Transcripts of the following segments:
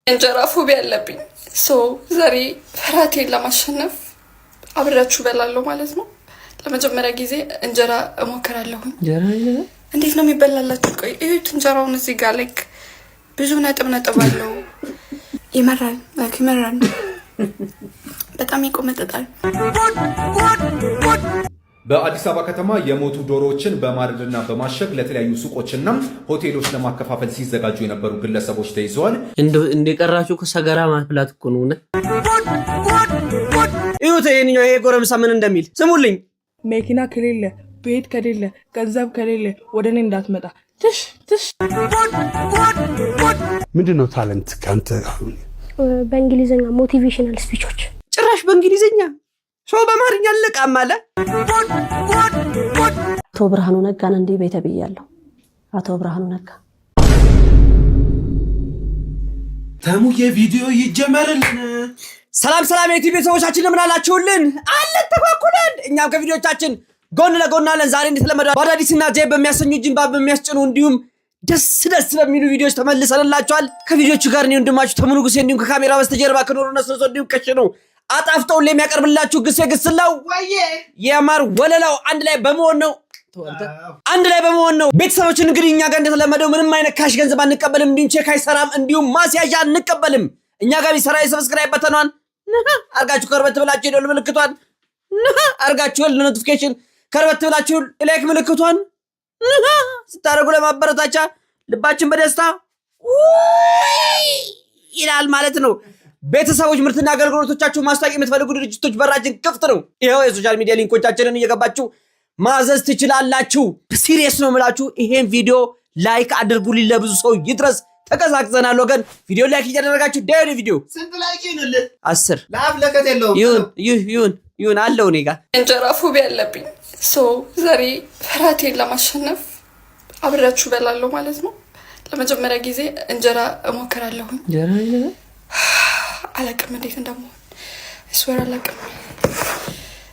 እንጀራ phobia አለብኝ። So ዛሬ ፍርሃቴን ለማሸነፍ አብሬያችሁ እበላለሁ ማለት ነው። ለመጀመሪያ ጊዜ እንጀራ እሞክራለሁኝ። እንዴት ነው የሚበላላችሁ? ቆይ እዩት እንጀራውን እዚህ ጋር like ብዙ ነጥብ ነጥብ አለው። ይመራል፣ like ይመራል፣ በጣም ይቆመጠጣል። በአዲስ አበባ ከተማ የሞቱ ዶሮዎችን በማረድና በማሸግ ለተለያዩ ሱቆችና ሆቴሎች ለማከፋፈል ሲዘጋጁ የነበሩ ግለሰቦች ተይዘዋል። እንደቀራችሁ እኮ ሰገራ ማፍላት እኮ ነው። እውነት እዩት፣ ይሄንኛው ይሄ ጎረምሳ ምን እንደሚል ስሙልኝ። መኪና ከሌለ፣ ቤት ከሌለ፣ ገንዘብ ከሌለ ወደ እኔ እንዳትመጣ። ትሽ ትሽ። ምንድን ነው talent ከአንተ አሁን? በእንግሊዝኛ motivational speech ኦች። ጭራሽ በእንግሊዝኛ፣ ሰው በአማርኛ አለቃም አለ። አቶ ብርሃኑ ነጋን እንዲህ ቤተ ብያለሁ። አቶ ብርሃኑ ነጋ። ተሙዬ ቪዲዮ ይጀመርልን። ሰላም ሰላም፣ የዩቲዩብ ቤተሰቦቻችን እንደምን አላችሁልን? አለን ተኳኩለን። እኛም ከቪዲዮቻችን ጎን ለጎን አለን። ዛሬ እንደተለመደው በአዳዲስና ጀ በሚያሰኙ ጅንባ በሚያስጭኑ እንዲሁም ደስ ደስ በሚሉ ቪዲዮዎች ተመልሰንላችኋል። ከቪዲዮቹ ጋር እኔ ወንድማችሁ ተሙ ንጉሴ እንዲሁም ከካሜራ በስተጀርባ ከኖሩ ነስነሶ እንዲሁም ከሽ ነው አጣፍጠውን የሚያቀርብላችሁ ግሴ ግስላው የማር ወለላው አንድ ላይ በመሆን ነው። አንድ ላይ በመሆን ነው። ቤተሰቦች፣ እንግዲህ እኛ ጋር እንደተለመደው ምንም አይነት cash ገንዘብ አንቀበልም፣ እንዲሁም ቼክ አይሰራም፣ እንዲሁም ማስያዣ አንቀበልም። እኛ ጋር ቢሰራ የ subscribe button ኗን አርጋችሁ ከርበት ብላችሁ የደወል ምልክቷን አርጋችሁ ለ notification ከርበት ብላችሁ like ምልክቷን ስታደርጉ ለማበረታቻ ልባችን በደስታ ይላል ማለት ነው። ቤተሰቦች፣ ምርትና አገልግሎቶቻችሁ ማስታወቅ የምትፈልጉ ድርጅቶች በራችን ክፍት ነው። ይኸው የ social media link ኦቻችንን እየገባችሁ ማዘዝ ትችላላችሁ። Serious ነው የምላችሁ። ይሄን ቪዲዮ like አድርጉልኝ፣ ለብዙ ሰው ይድረስ። ተቀዛቅዘናል ወገን። ቪዲዮ like እያደረጋችሁ ዳይ ቪዲዮ ስንት like ይሁንልህ? 10። ለአፍ ለከት የለውም። ይሁን ይሁን ይሁን አለው እኔ ጋር። እንጀራ phobia አለብኝ። So ዛሬ ፍርሃቴን ለማሸነፍ አብሬያችሁ እበላለሁ ማለት ነው። ለመጀመሪያ ጊዜ እንጀራ እሞክራለሁኝ። አላቅም እንዴት እንደመሆን፣ swear አላቅም።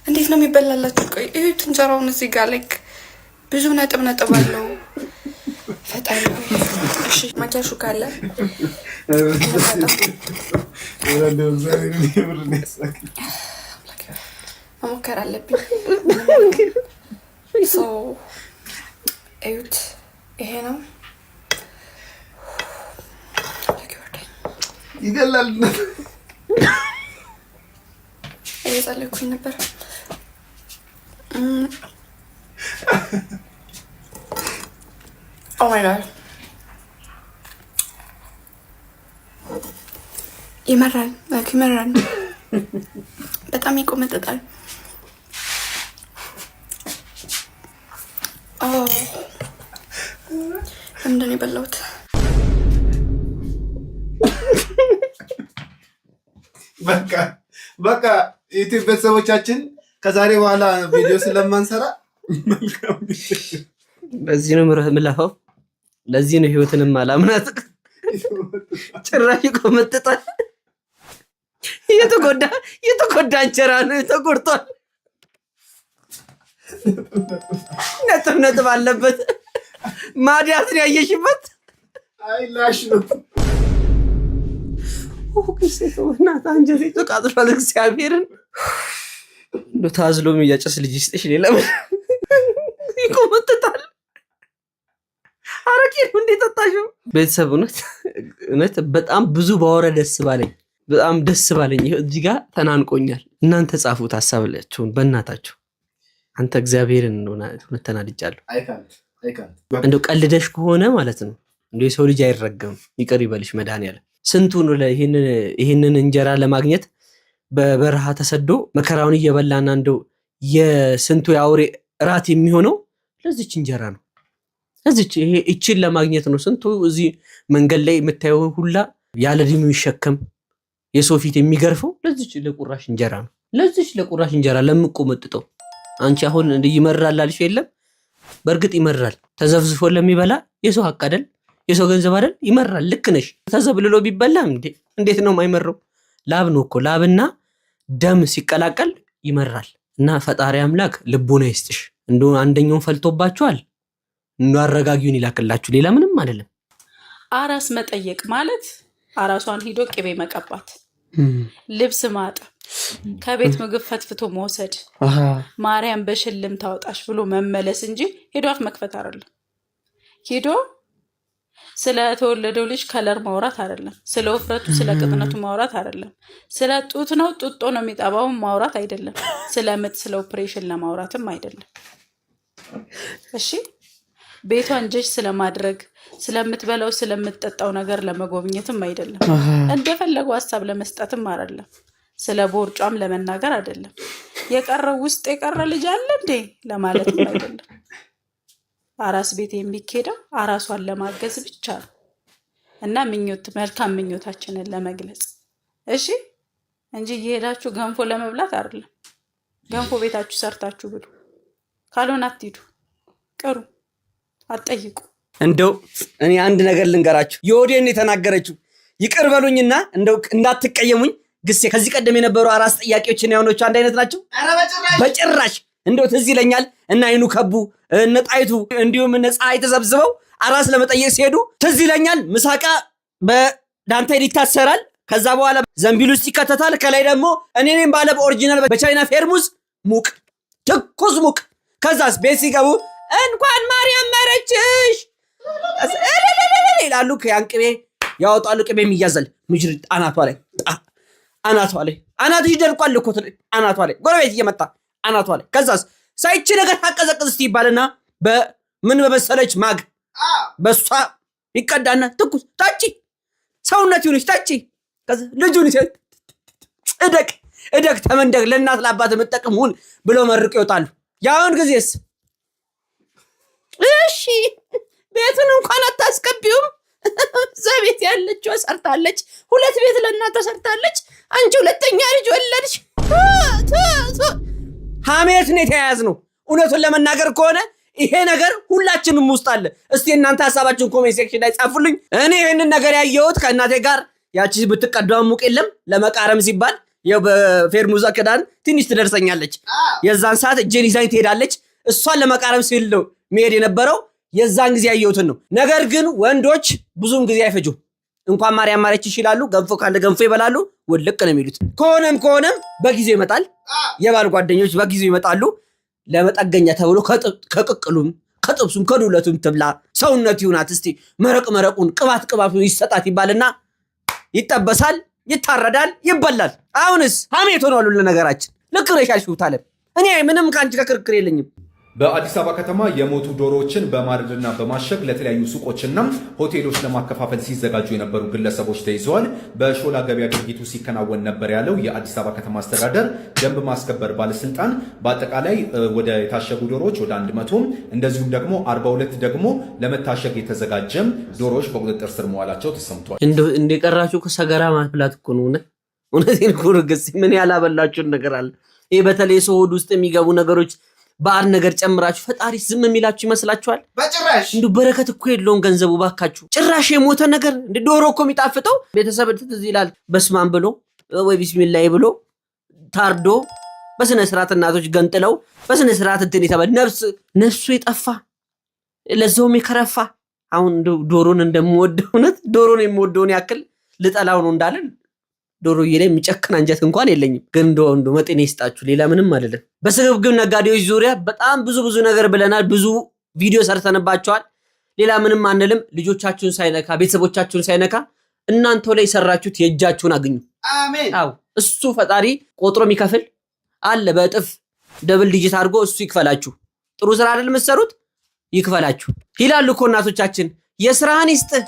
እንዴት ነው የሚበላላችሁ? ቆይ እዩት እንጀራውን እዚህ ጋር like ብዙ ነጥብ ነጥብ አለው። ፈጣሪ ሆይ። እሺ ማንኪያ ሹካ አለ። መሞከር አለብኝ። So እዩት፣ ይሄ ነው። ይገላል። እየጸለይኩኝ ነበር። Oh my God፣ ይመራል፣ like ይመራል፣ በጣም ይቆመጠጣል። Oh፣ ለምንድን ነው የበላሁት? በቃ በቃ፣ ዩቲዩብ ቤተሰቦቻችን ከዛሬ በኋላ ቪዲዮ ስለማንሰራ መልካም ጊዜ። በዚህ ነው ምለፋው። ለዚህ ነው ህይወትንም አላምናት። ጭራሽ ይቆመጥጣል። የተጎዳ የተጎዳ እንጀራ ነው፣ ተጎድቷል። ነጥብ ነጥብ አለበት። ማዲያትን ያየሽበት። አይ ላሽ ነው። እናት አንጀቴ ተቃጥሏል። እግዚአብሔርን እንደው ታዝሎ የሚያጨስ ልጅ ይስጥሽ። ሌላ ምን ይቆመጥጣል? አረቄ ነው እንዴ ጠጣሽው? ቤተሰብ፣ እውነት እውነት በጣም ብዙ ባወራ ደስ ባለኝ፣ በጣም ደስ ባለኝ። ይኸው እዚህ ጋር ተናንቆኛል። እናንተ ጻፉት ሀሳባችሁን በእናታችሁ። አንተ እግዚአብሔርን እውነት ተናድጃለሁ። አይካንት። እንደው ቀልደሽ ከሆነ ማለት ነው እንደው የሰው ልጅ አይረገምም። ይቅር ይበልሽ መድኃኒዓለም። ስንቱ ነው ይህንን እንጀራ ለማግኘት በበረሃ ተሰዶ መከራውን እየበላና እንደው የስንቱ የአውሬ እራት የሚሆነው ለዚች እንጀራ ነው። ለዚች ይሄ እችን ለማግኘት ነው ስንቱ እዚህ መንገድ ላይ የምታየው ሁላ ያለ ዕድሜው የሚሸከም የሰው ፊት የሚገርፈው ለዚች ለቁራሽ እንጀራ ነው። ለዚች ለቁራሽ እንጀራ ለምቆመጥጠው አንቺ አሁን እንደ ይመራል አልሽ የለም፣ በእርግጥ ይመራል። ተዘፍዝፎ ለሚበላ የሰው ሀቅ አይደል? የሰው ገንዘብ አይደል? ይመራል። ልክ ነሽ። ተዘብልሎ ቢበላ እንዴ እንዴት ነው የማይመረው? ላብ ነው እኮ፣ ላብና ደም ሲቀላቀል ይመራል። እና ፈጣሪ አምላክ ልቦና ይስጥሽ። እንደ አንደኛውን ፈልቶባችኋል። እንደ አረጋጊውን ይላክላችሁ። ሌላ ምንም አይደለም። አራስ መጠየቅ ማለት አራሷን ሂዶ ቅቤ መቀባት፣ ልብስ ማጠብ፣ ከቤት ምግብ ፈትፍቶ መውሰድ፣ ማርያም በሽልም ታወጣሽ ብሎ መመለስ እንጂ ሄዶ አፍ መክፈት አይደለም። ሄዶ ስለተወለደው ልጅ color ማውራት አይደለም። ስለ ውፍረቱ፣ ስለ ቅጥነቱ ማውራት አይደለም። ስለ ጡት ነው ጡጦ ነው የሚጠባው ማውራት አይደለም። ስለ ምጥ፣ ስለ ኦፕሬሽን ለማውራትም አይደለም። እሺ፣ ቤቷን ጀጅ ስለማድረግ፣ ስለምትበላው ስለምትጠጣው ነገር ለመጎብኘትም አይደለም። እንደፈለጉ ሀሳብ ለመስጠትም አይደለም። ስለ ቦርጯም ለመናገር አይደለም። የቀረው ውስጥ የቀረ ልጅ አለ እንዴ ለማለትም አይደለም። አራስ ቤት የሚኬደው አራሷን ለማገዝ ብቻ ነው እና ምኞት፣ መልካም ምኞታችንን ለመግለጽ፣ እሺ፣ እንጂ እየሄዳችሁ ገንፎ ለመብላት አይደለም። ገንፎ ቤታችሁ ሰርታችሁ ብሉ። ካልሆነ አትሂዱ፣ ቅሩ፣ አትጠይቁ። እንደው እኔ አንድ ነገር ልንገራችሁ። የወዴን የተናገረችው ይቅር በሉኝና እንደው እንዳትቀየሙኝ። ግሴ ከዚህ ቀደም የነበሩ አራስ ጥያቄዎችና የሆኖቹ አንድ አይነት ናቸው? ኧረ በጭራሽ። በጭራሽ። እንደው ትዝ ይለኛል እነ አይኑ ከቡ፣ እነ ጣይቱ፣ እንዲሁም እነ ፀሐይ ተሰብስበው አራስ ለመጠየቅ ሲሄዱ ትዝ ይለኛል። ምሳቃ በዳንቴል ይታሰራል። ከዛ በኋላ ዘንቢል ውስጥ ይከተታል። ከላይ ደግሞ እኔ ባለ በ original በቻይና ፌርሙዝ ሙቅ፣ ትኩስ ሙቅ። ከዛስ ቤት ሲገቡ እንኳን ማርያም ማረችሽ ይላሉ። ያን ቅቤ ያወጣሉ። ቅቤም ይያዛል። ምጅር አናቷ ላይ፣ አናቷ ላይ፣ አናትሽ ደርቋል እኮ፣ አናቷ ላይ፣ ጎረቤት እየመጣ አናቷ ላይ። ከዛስ ሳይቺ ነገር ታቀዘቅዝ እስቲ ይባልና በምን በመሰለች mug በሷ ይቀዳና ትኩስ ጠጪ፣ ሰውነት ይሁንሽ ጠጪ። ልጁን እደግ እደግ ተመንደግ፣ ለእናት ለአባት የምጠቅም ሁን ብለው መርቅ ይወጣሉ። የአሁን ጊዜስ እሺ ቤቱን እንኳን አታስገቢውም። እዛ ቤት ያለችው ሰርታለች፣ ሁለት ቤት ለእናቷ ሰርታለች። አንቺ ሁለተኛ ልጅ ወለድሽ። ሀሜት ነው የተያያዝነው። እውነቱን ለመናገር ከሆነ ይሄ ነገር ሁላችንም ውስጥ አለ። እስቲ እናንተ ሀሳባችሁን comment section ላይ ጻፉልኝ። እኔ ይህንን ነገር ያየሁት ከእናቴ ጋር ያቺ ብትቀዷ ሙቅ የለም ለመቃረም ሲባል ያው በፌርሙዛ ክዳን ትንሽ ትደርሰኛለች። የዛን ሰዓት እጄን ይዛኝ ትሄዳለች። እሷን ለመቃረም ሲል ነው መሄድ የነበረው። የዛን ጊዜ ያየሁትን ነው። ነገር ግን ወንዶች ብዙም ጊዜ አይፈጁም። እንኳን ማርያም ማረችሽ ይላሉ። ገንፎ ካለ ገንፎ ይበላሉ። ውልቅ ነው የሚሉት። ከሆነም ከሆነም በጊዜው ይመጣል። የባል ጓደኞች በጊዜው ይመጣሉ። ለመጠገኛ ተብሎ ከቅቅሉም ከጥብሱም ከዱለቱም ትብላ፣ ሰውነት ይሁናት፣ እስቲ መረቅ መረቁን ቅባት ቅባቱን ይሰጣት ይባልና ይጠበሳል፣ ይታረዳል፣ ይበላል። አሁንስ ሀሜት ሆኗል ሁሉ ነገራችን። ልክ ነሽ ያልሽው ታለም። እኔ ምንም ከአንቺ ጋር ክርክር የለኝም። በአዲስ አበባ ከተማ የሞቱ ዶሮዎችን በማረድና በማሸግ ለተለያዩ ሱቆችና ሆቴሎች ለማከፋፈል ሲዘጋጁ የነበሩ ግለሰቦች ተይዘዋል። በሾላ ገበያ ድርጊቱ ሲከናወን ነበር ያለው የአዲስ አበባ ከተማ አስተዳደር ደንብ ማስከበር ባለስልጣን በአጠቃላይ ወደ የታሸጉ ዶሮዎች ወደ 100፣ እንደዚሁም ደግሞ 42 ደግሞ ለመታሸግ የተዘጋጀም ዶሮዎች በቁጥጥር ስር መዋላቸው ተሰምቷል። እንደቀራችሁ ሰገራ ማብላት እኮ ነው። እውነቴን እኮ ነው። ምን ያላበላችሁን ነገር አለ? ይሄ በተለይ ሰው ሆድ ውስጥ የሚገቡ ነገሮች ባዕድ ነገር ጨምራችሁ ፈጣሪ ዝም የሚላችሁ ይመስላችኋል? በጭራሽ። እንዲሁ በረከት እኮ የለውም ገንዘቡ። ባካችሁ ጭራሽ የሞተ ነገር እንደ ዶሮ እኮ የሚጣፍጠው ቤተሰብ ትዝ ይላል። በስማም ብሎ ወይ ቢስሚላይ ብሎ ታርዶ በስነ ስርዓት እናቶች ገንጥለው በስነ ስርዓት እንትን የተባለ ነፍስ ነፍሱ የጠፋ ለዛውም የከረፋ። አሁን ዶሮን እንደምወደው፣ እውነት ዶሮን የምወደውን ያክል ልጠላው ነው እንዳለን ዶሮዬ ላይ የሚጨክን አንጀት እንኳን የለኝም። ግን እንደው እንደው መጤኔ ይስጣችሁ፣ ሌላ ምንም አይደለም። በስግብግብ ነጋዴዎች ዙሪያ በጣም ብዙ ብዙ ነገር ብለናል። ብዙ ቪዲዮ ሰርተንባቸዋል። ሌላ ምንም አንልም። ልጆቻችሁን ሳይነካ፣ ቤተሰቦቻችሁን ሳይነካ እናንተው ላይ የሰራችሁት የእጃችሁን አግኙ። አሜን። አዎ፣ እሱ ፈጣሪ ቆጥሮ የሚከፍል አለ። በእጥፍ double digit አድርጎ እሱ ይክፈላችሁ። ጥሩ ስራ አይደል የምትሰሩት? ይክፈላችሁ ይላሉ እኮ እናቶቻችን። የስራህን ይስጥህ፣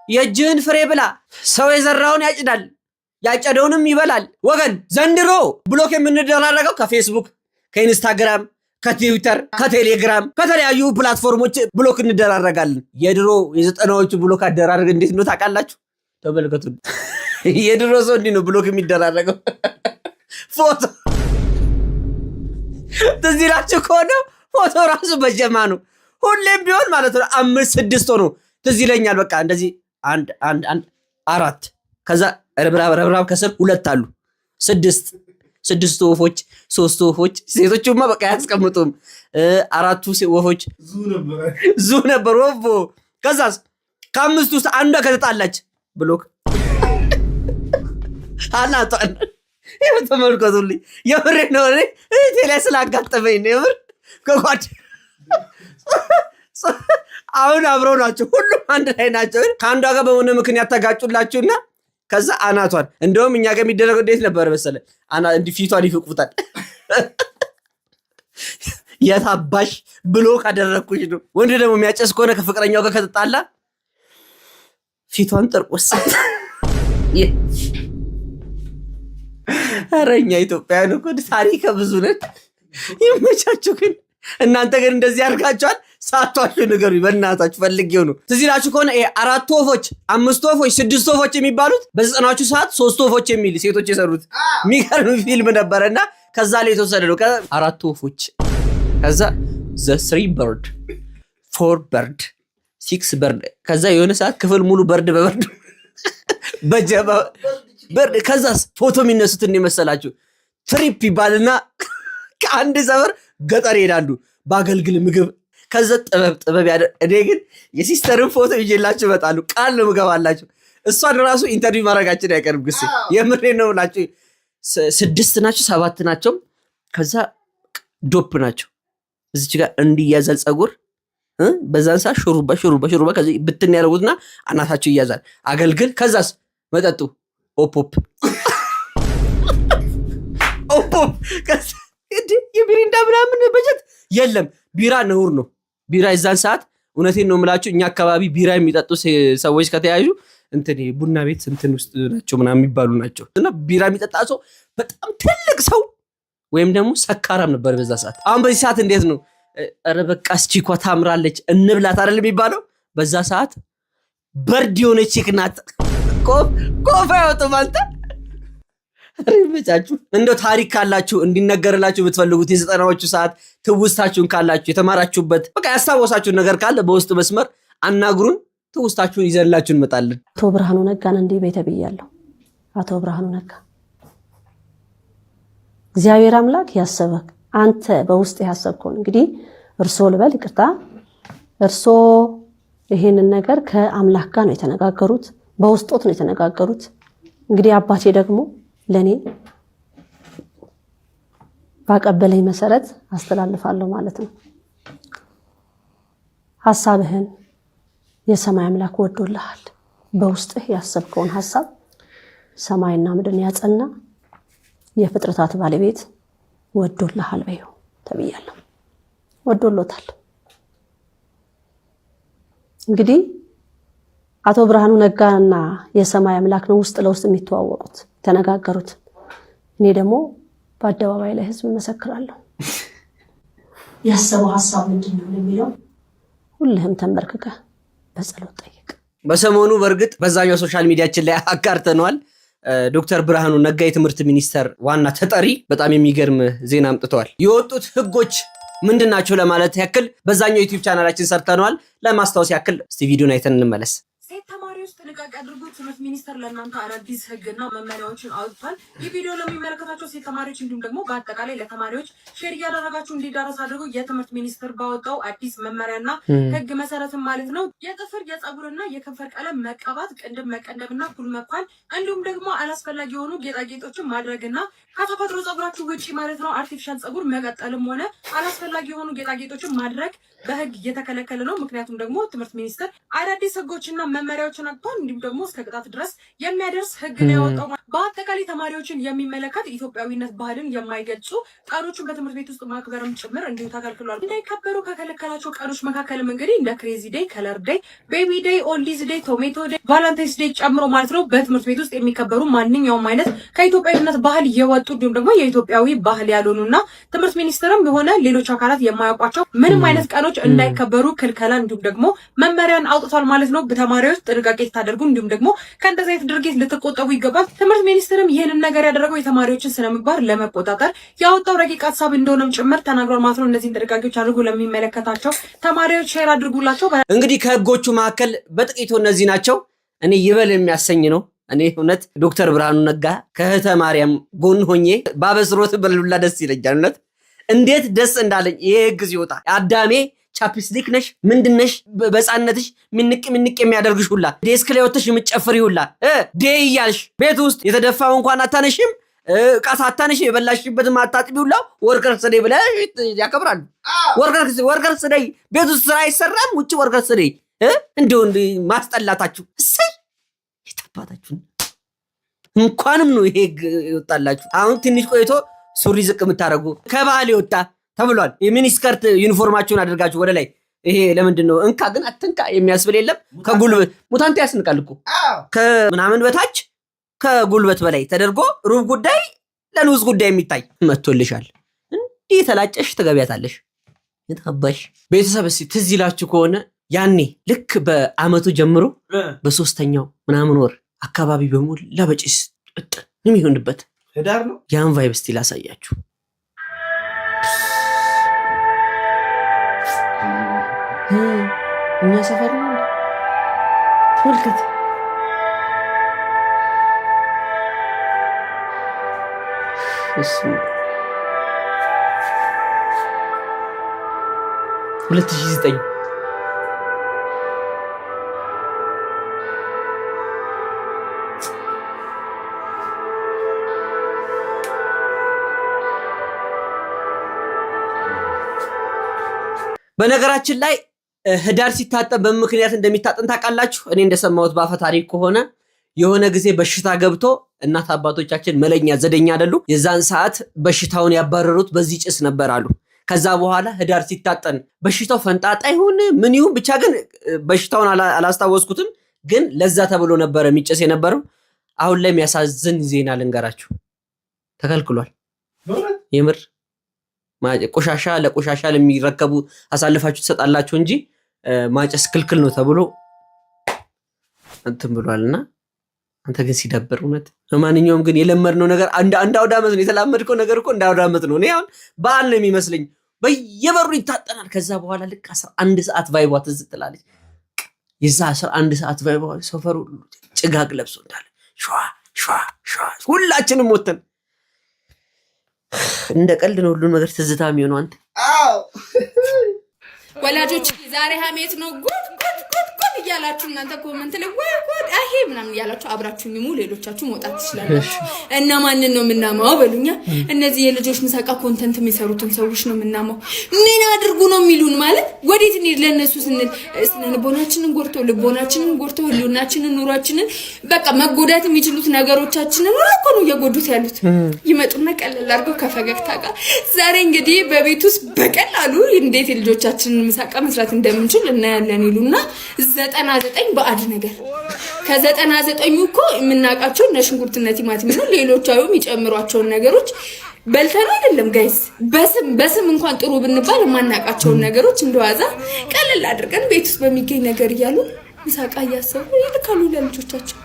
የእጅህን ፍሬ ብላ። ሰው የዘራውን ያጭዳል፣ ያጨደውንም ይበላል። ወገን፣ ዘንድሮ block የምንደራረገው ከፌስቡክ፣ ከኢንስታግራም፣ ከትዊተር፣ ከቴሌግራም፣ ከተለያዩ platform ኦች block እንደራረጋለን። የድሮ የዘጠናዎቹ block አደራረግ እንዴት ነው ታውቃላችሁ? ተመልከቱ። የድሮ ሰው እንዲህ ነው block የሚደራረገው። ፎቶ ትዝ ይላችሁ ከሆነ ፎቶ ራሱ በጀማ ነው። ሁሌም ቢሆን ማለት ነው አምስት ስድስት ሆኖ ትዝ ይለኛል። በቃ እንደዚህ አንድ አንድ አንድ አራት፣ ከዛ ረብራብ ረብራብ ከስር ሁለት አሉ፣ ስድስት፣ ስድስቱ ወፎች፣ ሶስቱ ወፎች፣ ሴቶቹማ በቃ አያስቀምጡም። አራቱ ወፎች ዙ ነበር ወፎ። ከዛስ ከአምስቱ ውስጥ አንዷ ከተጣላች block። አናቷን ይኸው ተመልከቱልኝ። የምሬ ነው። እኔ እህቴ ላይ ስላጋጠመኝ ነው። የምር ከጓድ አሁን አብረው ናቸው፣ ሁሉም አንድ ላይ ናቸው። ከአንዷ ጋር በሆነ ምክንያት ተጋጩላችሁና ከዛ አናቷን፣ እንደውም እኛ ጋር የሚደረገው እንዴት ነበር መሰለ? እንዲህ ፊቷን ይፍቁታል። የታባሽ ብሎ ካደረግኩሽ ነው። ወንድ ደግሞ የሚያጨስ ከሆነ ከፍቅረኛው ጋር ከተጣላ ፊቷን ጠርቆስ። ኧረ እኛ ኢትዮጵያውያን እኮ ታሪከ ብዙ ነን። ይመቻችሁ። ግን እናንተ ግን እንደዚህ አድርጋችኋል። ሳቷችሁ ንገሩኝ፣ በእናታችሁ ፈልጌው ነው። ትዝ ይላችሁ ከሆነ ይሄ አራት ወፎች፣ አምስት ወፎች፣ ስድስት ወፎች የሚባሉት በ90ዎቹ ሰዓት ሶስት ወፎች የሚል ሴቶች የሰሩት የሚገርም ፊልም ነበረ እና ከዛ ላይ የተወሰደ ነው። አራት ወፎች፣ ከዛ the three bird፣ four bird፣ six bird፣ ከዛ የሆነ ሰዓት ክፍል ሙሉ bird በ bird በጀባ bird። ከዛስ ፎቶ የሚነሱት እንደ መሰላችሁ trip ይባልና ከአንድ ሰፈር ገጠር ይሄዳሉ በአገልግል ምግብ፣ ከዛ ጥበብ ጥበብ ያደ። እኔ ግን የ sister ን ፎቶ ይዤላችሁ እመጣለሁ። ቃል ነው የምገባላችሁ። እሷን ራሱ interview ማድረጋችን አይቀርም። ግሴ የምሬ ነው ብላችሁ ስድስት ናቸው፣ ሰባት ናቸው። ከዛ ዶፕ ናቸው። እዚች ጋር እንዲያዛል ፀጉር፣ በዛን ሰዓት ሹሩባ ሹሩባ ሹሩባ፣ ከዚህ ብትን ያደርጉትና አናታቸው ይያዛል። አገልግል፣ ከዛስ መጠጡ ኦፖፕ ኦፖፕ። ከዛ እንዴ የሚሪንዳ ምናምን በጀት የለም። ቢራ ነውር ነው። ቢራ የዛን ሰዓት እውነቴን ነው የምላችሁ፣ እኛ አካባቢ ቢራ የሚጠጡ ሰዎች ከተያዩ እንትን ቡና ቤት እንትን ውስጥ ናቸው ምናምን የሚባሉ ናቸው። እና ቢራ የሚጠጣ ሰው በጣም ትልቅ ሰው ወይም ደግሞ ሰካራም ነበር በዛ ሰዓት። አሁን በዚህ ሰዓት እንዴት ነው? ኧረ በቃ chick ኳ ታምራለች እንብላት አይደል የሚባለው? በዛ ሰዓት bird የሆነች chick ናት። ኮፍ አይወጡም አንተ። ኧረ ይመቻችሁ። እንደው ታሪክ ካላችሁ፣ እንዲነገርላችሁ የምትፈልጉት የ90ዎቹ ሰዓት ትውስታችሁን ካላችሁ፣ የተማራችሁበት በቃ ያስታወሳችሁን ነገር ካለ በውስጥ መስመር አናግሩን። ትውስታችሁን ይዘንላችሁ እንመጣለን። አቶ ብርሃኑ ነጋን እንዲህ በይ ተብያለሁ። አቶ ብርሃኑ ነጋ፣ እግዚአብሔር አምላክ ያሰበክ፣ አንተ በውስጥ ያሰብከውን፣ እንግዲህ እርሶ ልበል፣ ይቅርታ፣ እርሶ ይሄንን ነገር ከአምላክ ጋር ነው የተነጋገሩት፣ በውስጦት ነው የተነጋገሩት። እንግዲህ አባቴ ደግሞ ለእኔ ባቀበለኝ መሰረት አስተላልፋለሁ ማለት ነው። ሀሳብህን የሰማይ አምላክ ወዶልሃል። በውስጥህ ያሰብከውን ሀሳብ ሰማይና ምድርን ያጸና የፍጥረታት ባለቤት ወዶልሃል በይው ተብያለሁ። ወዶሎታል። እንግዲህ አቶ ብርሃኑ ነጋና የሰማይ አምላክ ነው ውስጥ ለውስጥ የሚተዋወቁት፣ የተነጋገሩት። እኔ ደግሞ በአደባባይ ላይ ህዝብ እመሰክራለሁ። ያሰበው ሀሳብ ምንድን ነው የሚለው ሁልህም ተንበርክከህ በጸሎት ጠይቅ። በሰሞኑ በእርግጥ በዛኛው social media ችን ላይ አጋርተነዋል። ዶክተር ብርሃኑ ነጋ የትምህርት ሚኒስቴር ዋና ተጠሪ በጣም የሚገርም ዜና አምጥተዋል። የወጡት ህጎች ምንድን ናቸው ለማለት ያክል በዛኛው YouTube channel ኣችን ሰርተነዋል። ለማስታወስ ያክል እስቲ ቪዲዮን አይተን እንመለስ። ሴት ተማሪዎች ጥንቃቄ አድርጉ። ትምህርት ሚኒስቴር ለእናንተ አዳዲስ ህግና መመሪያዎችን አውጥቷል። ይህ ቪዲዮ ለሚመለከታቸው ሴት ተማሪዎች እንዲሁም ደግሞ በአጠቃላይ ለተማሪዎች share እያደረጋችሁ እንዲዳረስ አድርጉ። የትምህርት ሚኒስቴር ባወጣው አዲስ መመሪያና ህግ መሰረትም ማለት ነው የጥፍር፣ የፀጉርና የከንፈር ቀለም መቀባት፣ ቅንድብ መቀንደብና ኩል መኳል እንዲሁም ደግሞ አላስፈላጊ የሆኑ ጌጣጌጦችን ማድረግና ከተፈጥሮ ፀጉራችሁ ውጪ ማለት ነው artificial ፀጉር መቀጠልም ሆነ አላስፈላጊ የሆኑ ጌጣጌጦችን ማድረግ በህግ እየተከለከለ ነው። ምክንያቱም ደግሞ ትምህርት ሚኒስቴር አዳዲስ ህጎችና መመሪያዎችን አውጥቷል። እንዲሁም ደግሞ እስከ ቅጣት ድረስ የሚያደርስ ህግ ነው ያወጣው። በአጠቃላይ ተማሪዎችን የሚመለከት ኢትዮጵያዊነት ባህልን የማይገልጹ ቀኖችን በትምህርት ቤት ውስጥ ማክበርም ጭምር እንዲሁ ተከልክሏል። እንዳይከበሩ ከከለከላቸው ቀኖች መካከልም እንግዲህ እንደ crazy day፣ color day፣ baby day፣ oldies day፣ tomato day፣ Valentine's day ጨምሮ ማለት ነው በትምህርት ቤት ውስጥ የሚከበሩ ማንኛውም አይነት ከኢትዮጵያዊነት ባህል የወጡ እንዲሁም ደግሞ የኢትዮጵያዊ ባህል ያልሆኑና ትምህርት ሚኒስቴርም የሆነ ሌሎች አካላት የማያውቋቸው ምንም አይነት ቀኖች እንዳይከበሩ ክልከላ እንዲሁም ደግሞ መመሪያን አውጥቷል ማለት ነው። ተማሪዎች ጥንቃቄ ልታደርጉ እንዲሁም ደግሞ ከእንደዚህ አይነት ድርጊት ልትቆጠቡ ይገባል። ትምህርት ሚኒስትርም ይህንን ነገር ያደረገው የተማሪዎችን ስነምግባር ለመቆጣጠር ያወጣው ረቂቅ ሀሳብ እንደሆነም ጭምር ተናግሯል ማለት ነው። እነዚህን ጥንቃቄዎች አድርጉ። ለሚመለከታቸው ተማሪዎች share አድርጉላቸው። እንግዲህ ከህጎቹ መካከል በጥቂቱ እነዚህ ናቸው። እኔ ይበል የሚያሰኝ ነው። እኔ እውነት ዶክተር ብርሃኑ ነጋ ከእህተ ማርያም ጎን ሆኜ ባበስሮት በሉላ ደስ ይለኛል። እውነት እንዴት ደስ እንዳለኝ ይሄ ህግ ሲወጣ፣ አዳሜ Chapstick ነሽ ምንድን ነሽ? በህፃነትሽ ምንቅ ምንቅ የሚያደርግሽ ሁላ፣ desk ላይ ወጥተሽ የምትጨፍሪ ሁላ፣ day እያልሽ ቤት ውስጥ የተደፋው እንኳን አታነሽም፣ ዕቃ ሳታነሽ የበላሽበትን አታጥቢ ሁላ Workers Day ብለሽ ያከብራሉ። Workers Day ቤት ውስጥ ስራ አይሰራም፣ ውጭ Workers Day። እንደው ማስጠላታችሁ። እሰይ የታባታችሁን፣ እንኳንም ነው ይሄ ህግ ይወጣላችሁ። አሁን ትንሽ ቆይቶ ሱሪ ዝቅ የምታደርጉ ከባህል የወጣ ተብሏል። የ miniskirt ዩኒፎርማችሁን አድርጋችሁ ወደ ላይ፣ ይሄ ለምንድን ነው? እንካ ግን አትንካ የሚያስብል የለም። ከጉልበት ሙታንት ያስንቃል እኮ። ከምናምን በታች ከጉልበት በላይ ተደርጎ ሩብ ጉዳይ ለንዑስ ጉዳይ የሚታይ መጥቶልሻል። እንዲህ የተላጨሽ ትገቢያታለሽ። የታባሽ ቤተሰብ፣ እስኪ ትዝ ይላችሁ ከሆነ ያኔ ልክ በአመቱ ጀምሮ በሶስተኛው ምናምን ወር አካባቢ በሞላ በጭስ እጥን የሚሆንበት ህዳር ነው። ያን vibe እስቲ ላሳያችሁ። እኛ ሰፈር ነው፣ ተመልከት። በስመ አብ። 2009። በነገራችን ላይ ህዳር ሲታጠን በምን ምክንያት እንደሚታጠን ታውቃላችሁ? እኔ እንደሰማሁት በአፈ ታሪክ ከሆነ የሆነ ጊዜ በሽታ ገብቶ እናት አባቶቻችን መለኛ ዘደኛ አይደሉ? የዛን ሰዓት በሽታውን ያባረሩት በዚህ ጭስ ነበር አሉ። ከዛ በኋላ ህዳር ሲታጠን በሽታው ፈንጣጣ ይሁን ምን ይሁን ብቻ ግን በሽታውን አላስታወስኩትም፣ ግን ለዛ ተብሎ ነበረ የሚጨስ የነበረው። አሁን ላይ የሚያሳዝን ዜና ልንገራችሁ፣ ተከልክሏል። የምር ቆሻሻ ለቆሻሻ ለሚረከቡ አሳልፋችሁ ትሰጣላችሁ እንጂ ማጨስ ክልክል ነው ተብሎ እንትን ብሏልና። አንተ ግን ሲደብር እውነት። ለማንኛውም ግን የለመድነው ነገር እንደ አውደ ዓመት ነው። የተላመድከው ነገር እኮ እንደ አውደ ዓመት ነው። እኔ አሁን በዓል ነው የሚመስለኝ። በየበሩ ይታጠናል። ከዛ በኋላ ልክ 11 ሰዓት vibe ዋ ትዝ ትላለች። የዛ 11 ሰዓት vibe ዋ ሰፈሩ ሁሉ ጭጋግ ለብሶ እንዳለ ሸዋ ሸዋ ሸዋ ሁላችንም ወተን እንደ ቀልድ ነው ሁሉም ነገር ትዝታ የሚሆነው አንተ። ወላጆች ዛሬ ሀሜት ነው፣ ጉድ ጉድ ጉድ ጉድ እያላችሁ እናንተ comment ላይ ወይ ጉድ አሄ ምናምን እያላችሁ አብራችሁ ሚሙ፣ ሌሎቻችሁ መውጣት ትችላላችሁ። እና ማንን ነው የምናማው በሉኛ። እነዚህ የልጆች ምሳቃ content የሚሰሩትን ሰዎች ነው የምናማው። ምን አድርጉ ነው የሚሉን? ማለት ወዴት እንሂድ? ለእነሱ ስንል ስነ ልቦናችንን ጎድተው፣ ልቦናችንን ጎድተው፣ ህልውናችንን፣ ኑሯችንን፣ በቃ መጎዳት የሚችሉት ነገሮቻችንን ሁሉ እኮ ነው እየጎዱት ያሉት። ይመጡና ቀለል አድርገው ከፈገግታ ጋር ዛሬ እንግዲህ በቤት ውስጥ በቀላሉ እንዴት የልጆቻችንን ምሳቃ መስራት እንደምንችል እናያለን ይሉና 99 ባዕድ ነገር፣ ከ99ኙ እኮ የምናውቃቸው እነ ሽንኩርትና ቲማቲም ነው። ሌሎች የሚጨምሯቸውን ነገሮች በልተን አይደለም guys፣ በስም በስም እንኳን ጥሩ ብንባል የማናውቃቸውን ነገሮች እንደዋዛ ቀለል አድርገን ቤት ውስጥ በሚገኝ ነገር እያሉ ምሳቃ እያሰቡ ይልካሉ ለልጆቻቸው።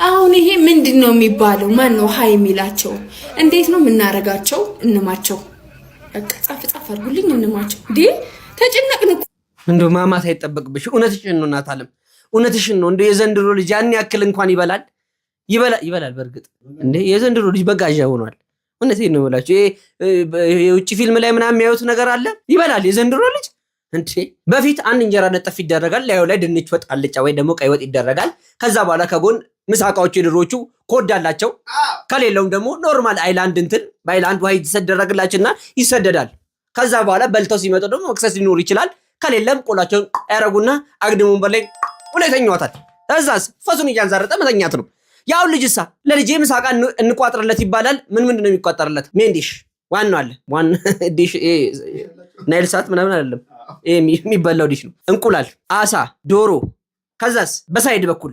አሁን ይሄ ምንድን ነው የሚባለው? ማን ነው ሀይ የሚላቸው? እንዴት ነው የምናረጋቸው? እንማቸው። በቃ ጻፍ ጻፍ አድርጉልኝ፣ እንማቸው። እንዴ ተጨነቅን እኮ። እንደው ማማት አይጠበቅብሽ። እውነትሽን ነው እናት አለም፣ እውነትሽን ነው። እንደው የዘንድሮ ልጅ ያን ያክል እንኳን ይበላል ይበላል ይበላል። በእርግጥ እንዴ የዘንድሮ ልጅ በጋዣ ሆኗል። እውነቴን ነው የምላችሁ። ይሄ የውጭ ፊልም ላይ ምናምን የሚያዩት ነገር አለ። ይበላል የዘንድሮ ልጅ እንዴ። በፊት አንድ እንጀራ ነጠፍ ይደረጋል። ላዩ ላይ ድንች ወጥ፣ አልጫ ወይ ደግሞ ቀይ ወጥ ይደረጋል። ከዛ በኋላ ከጎን ምሳቃዎቹ የድሮቹ ኮድ አላቸው። ከሌለውም ደግሞ normal አይላንድ እንትን በአይላንድ ውሃ ይሰደረግላችሁና ይሰደዳል። ከዛ በኋላ በልተው ሲመጡ ደግሞ መክሰስ ሊኖር ይችላል። ከሌለም ቆላቸውን ያረጉና አግድም ወንበር ላይ ብሎ ይተኛዋታል። እዛስ ፈሱን እያንዛረጠ መተኛት ነው። ያው ልጅሳ ለልጄ ምሳቃ እንቋጥርለት ይባላል። ምን ምንድን ነው የሚቋጠርለት? Main dish ዋናው አለ። ዋና ዲሽ ናይል ሳት ምናምን አይደለም፣ ይሄ የሚበላው ዲሽ ነው። እንቁላል፣ አሳ፣ ዶሮ፣ ከዛስ በ side በኩል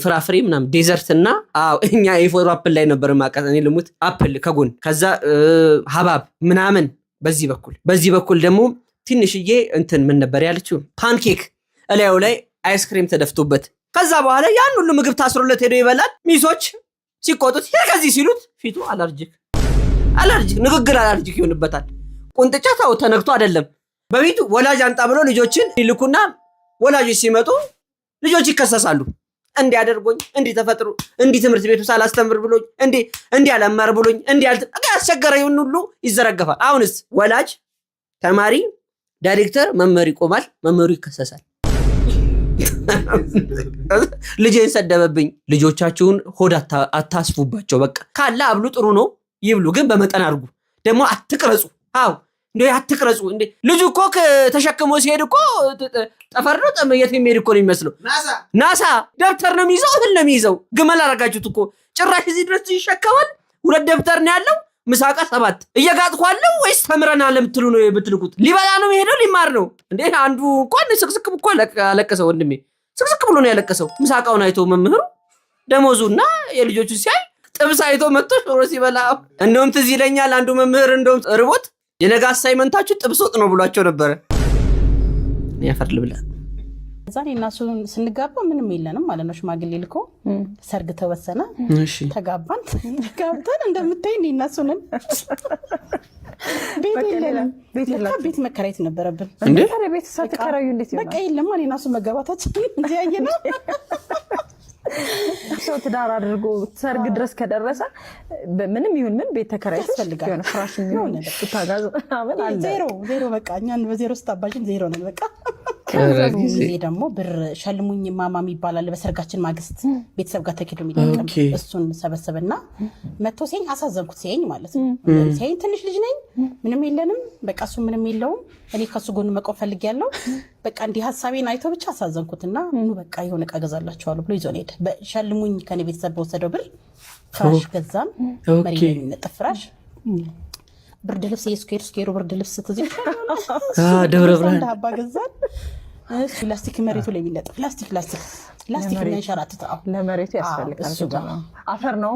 ፍራፍሬ ምናምን dessert እና አዎ እኛ A for apple ላይ ነበር ማቀት፣ እኔ ልሙት apple ከጎን፣ ከዛ ሀባብ ምናምን በዚህ በኩል ደግሞ ትንሽዬ እንትን ምን ነበር ያለችው pancake እላዩ ላይ ice cream ተደፍቶበት፣ ከዛ በኋላ ያን ሁሉ ምግብ ታስሮለት ሄዶ ይበላል። ሚሶች ሲቆጡት ሂድ ከዚህ ሲሉት ፊቱ allergic allergic ንግግር allergic ይሆንበታል። ቁንጥጫ ታው ተነክቶ አይደለም። በፊቱ ወላጅ አንጣ ብሎ ልጆችን ይልኩና ወላጆች ሲመጡ ልጆች ይከሰሳሉ። እንዲህ አደርጎኝ፣ እንዲህ ተፈጥሮ፣ እንዲህ ትምህርት ቤቱ ሳላስተምር ብሎኝ፣ እንዲህ እንዲህ አላማር ብሎኝ፣ እንዲህ ያስቸገረውን ሁሉ ይዘረገፋል። አሁንስ ወላጅ፣ ተማሪ፣ ዳይሬክተር መምህር ይቆማል፣ መምህሩ ይከሰሳል። ልጄን ሰደበብኝ። ልጆቻችሁን ሆድ አታስፉባቸው። በቃ ካለ አብሉ፣ ጥሩ ነው ይብሉ፣ ግን በመጠን አድርጉ። ደግሞ አትቅረጹ። አዎ እንዴ አትቅረጹ። እንዴ ልጁ እኮ ተሸክሞ ሲሄድ እኮ ጠፈር ነው የት የሚሄድ እኮ ነው የሚመስለው። ናሳ ደብተር ነው የሚይዘው፣ እህል ነው የሚይዘው። ግመል አደረጋችሁት እኮ ጭራሽ እዚህ ድረስ ይሸከማል። 2 ደብተር ነው ያለው፣ ምሳቃ 7 እየጋጥኳለሁ ወይስ ተምረናል የምትሉ ነው የምትልኩት? ሊበላ ነው የሄደው ሊማር ነው እንዴ? አንዱ እንኳን ስቅስቅ እኮ አለቀሰ ወንድሜ፣ ስቅስቅ ብሎ ነው ያለቀሰው። ምሳቃውን አይቶ መምህሩ ደሞዙና የልጆቹ ሲያይ ጥብስ አይቶ መጥቶ ሽሮ ሲበላ፣ እንደውም ትዝ ይለኛል አንዱ መምህር እንደውም ርቦት የነገ assignment ኣችሁ ጥብስ ወጥ ነው ብሏቸው ነበረ። እኔ አፈር ልብላ። እዛ እኔ እና እሱ ስንጋባ ምንም የለንም ማለት ነው። ሽማግሌ ልኮ ሰርግ ተወሰነ፣ ተጋባን። ጋብተን እንደምታይ እኔ እና እሱ ነን። ቤት የለንም። ለካ ቤት መከራየት ነበረብን። እንዴ? ታዲያ ቤት ሳትከራዩ እንዴት ይሆናል? በቃ የለም እኔ እና እሱ መጋባታችን እንጂ ያየነው ሰው ትዳር አድርጎ ሰርግ ድረስ ከደረሰ ምንም ይሁን ምን ቤት ተከራይተሽ ያስፈልጋል። የሆነ ፍራሽ የሚሆን ቡታጋዝ ምናምን አለ። ዜሮ ዜሮ በቃ እኛን በዜሮ ስታባዥን ዜሮ ነን በቃ። ኧረ ጊዜ። ጊዜ ደግሞ ብር ሸልሙኝ ማማም ይባላል። በሰርጋችን ማግስት ቤተሰብ ጋር ተኪዶ የሚለቀም እሱን ሰበሰብና መጥቶ ሲያኝ አሳዘንኩት። ሲያኝ ማለት ነው። ሲያኝ ትንሽ ልጅ ነኝ፣ ምንም የለንም፣ በቃ እሱ ምንም የለውም። እኔ ከሱ ጎን መቆም ፈልጌያለሁ። በቃ እንዲህ ሀሳቤን አይቶ ብቻ አሳዘንኩትና ኑ በቃ የሆነ ዕቃ ገዛላችኋለሁ ብሎ ይዞን ሄደ። ሸልሙኝ ከኔ ቤተሰብ በወሰደው ብር ፍራሽ ገዛን። መሬት ላይ የሚነጠፍ ፍራሽ፣ ብርድ ልብስ፣ የ square square ኡ ብርድ ልብስ ትዝ ይልሻል? ደብረ ብርሃን። እንደ አባ ገዛን። እሱ ላስቲክ መሬቱ ላይ የሚለጠፍ ላስቲክ ላስቲክ ላስቲክ የሚያንሸራትት፣ አዎ። ለመሬቱ ያስፈልጋል። እሱ ጋር አፈር ነው።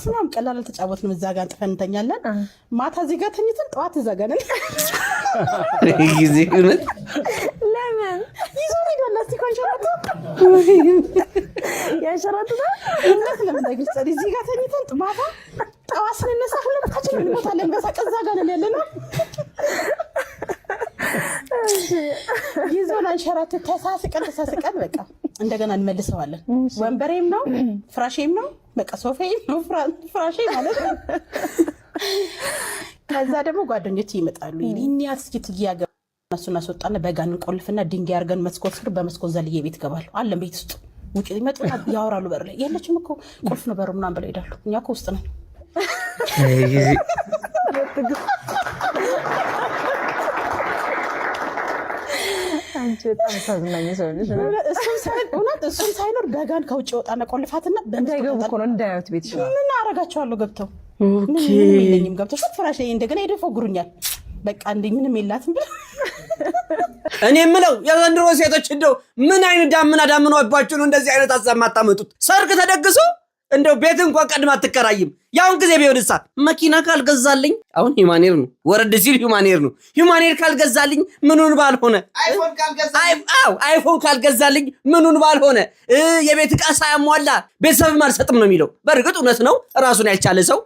ስማም ቀላል አልተጫወትንም። እዛ ጋር አንጥፈን እንተኛለን። ማታ እዚህ ጋር ተኝተን ጠዋት እዛ ጋር ነን። ጊዜ እውነት ለምን ይዞ ሄዷል። ላስቲኩ አንሸራቶ ያንሸራትታል። እውነት ለመናገር ጸዲ እዚህ ጋር ተኝተን ማታ ጠዋት ስንነሳ ሁለታችን እንሞታለን። በሳቅ እዛ ጋር ነን ያለነው። ይዞን አንሸራትት ተሳስቀን ተሳስቀን በቃ እንደገና እንመልሰዋለን። ወንበሬም ነው ፍራሼም ነው በቃ ሶፋዬም ነው ፍራሼ ማለት ነው። ከዛ ደግሞ ጓደኞች ይመጣሉ። ይህን ያህል እስኪ ትዬ ያገባ እነሱን አስወጣና በጋን እንቆልፍና ድንጋይ አድርገን መስኮት ስር በመስኮት ዘልዬ ቤት እገባለሁ። አለን ቤት ውስጥ ውጭ ይመጡና ያወራሉ። በር ላይ የለችም እኮ ቁልፍ ነው በሩ ምናምን ብለው ይሄዳሉ። እኛ እኮ ውስጥ ነን። ጊዜ አንቺ በጣም ታዝናኝ ሰው ነሽ። እውነት እሱም ሳይኖር በጋን ከውጭ ወጣና ቆልፋትና እንዳይገቡ እኮ ነው እንዳያዩት ቤትሽ። ምን አረጋቸዋለሁ ገብተው ምንም የለኝም። ገብተው ፍራሽ ላይ እንደገና ሄደው ይፎግሩኛል። በቃ እንደ ምንም የላትም ብለው። እኔ የምለው የዘንድሮ ሴቶች እንደው ምን አይነት ዳምና ዳምኖባችሁ ነው እንደዚህ አይነት ሀሳብ የማታመጡት? ሰርግ ተደግሶ እንደው ቤት እንኳን ቀድማ አትከራይም። ያሁን ጊዜ ቢሆንሳ መኪና ካልገዛልኝ፣ አሁን human hair ነው፣ ወረድ ሲል human hair ነው። Human hair ካልገዛልኝ ምኑን ባልሆነ፣ አዎ iPhone ካልገዛልኝ ምኑን ባልሆነ፣ የቤት ዕቃ ሳያሟላ ቤተሰብም አልሰጥም ነው የሚለው። በእርግጥ እውነት ነው። ራሱን ያልቻለ ሰው፣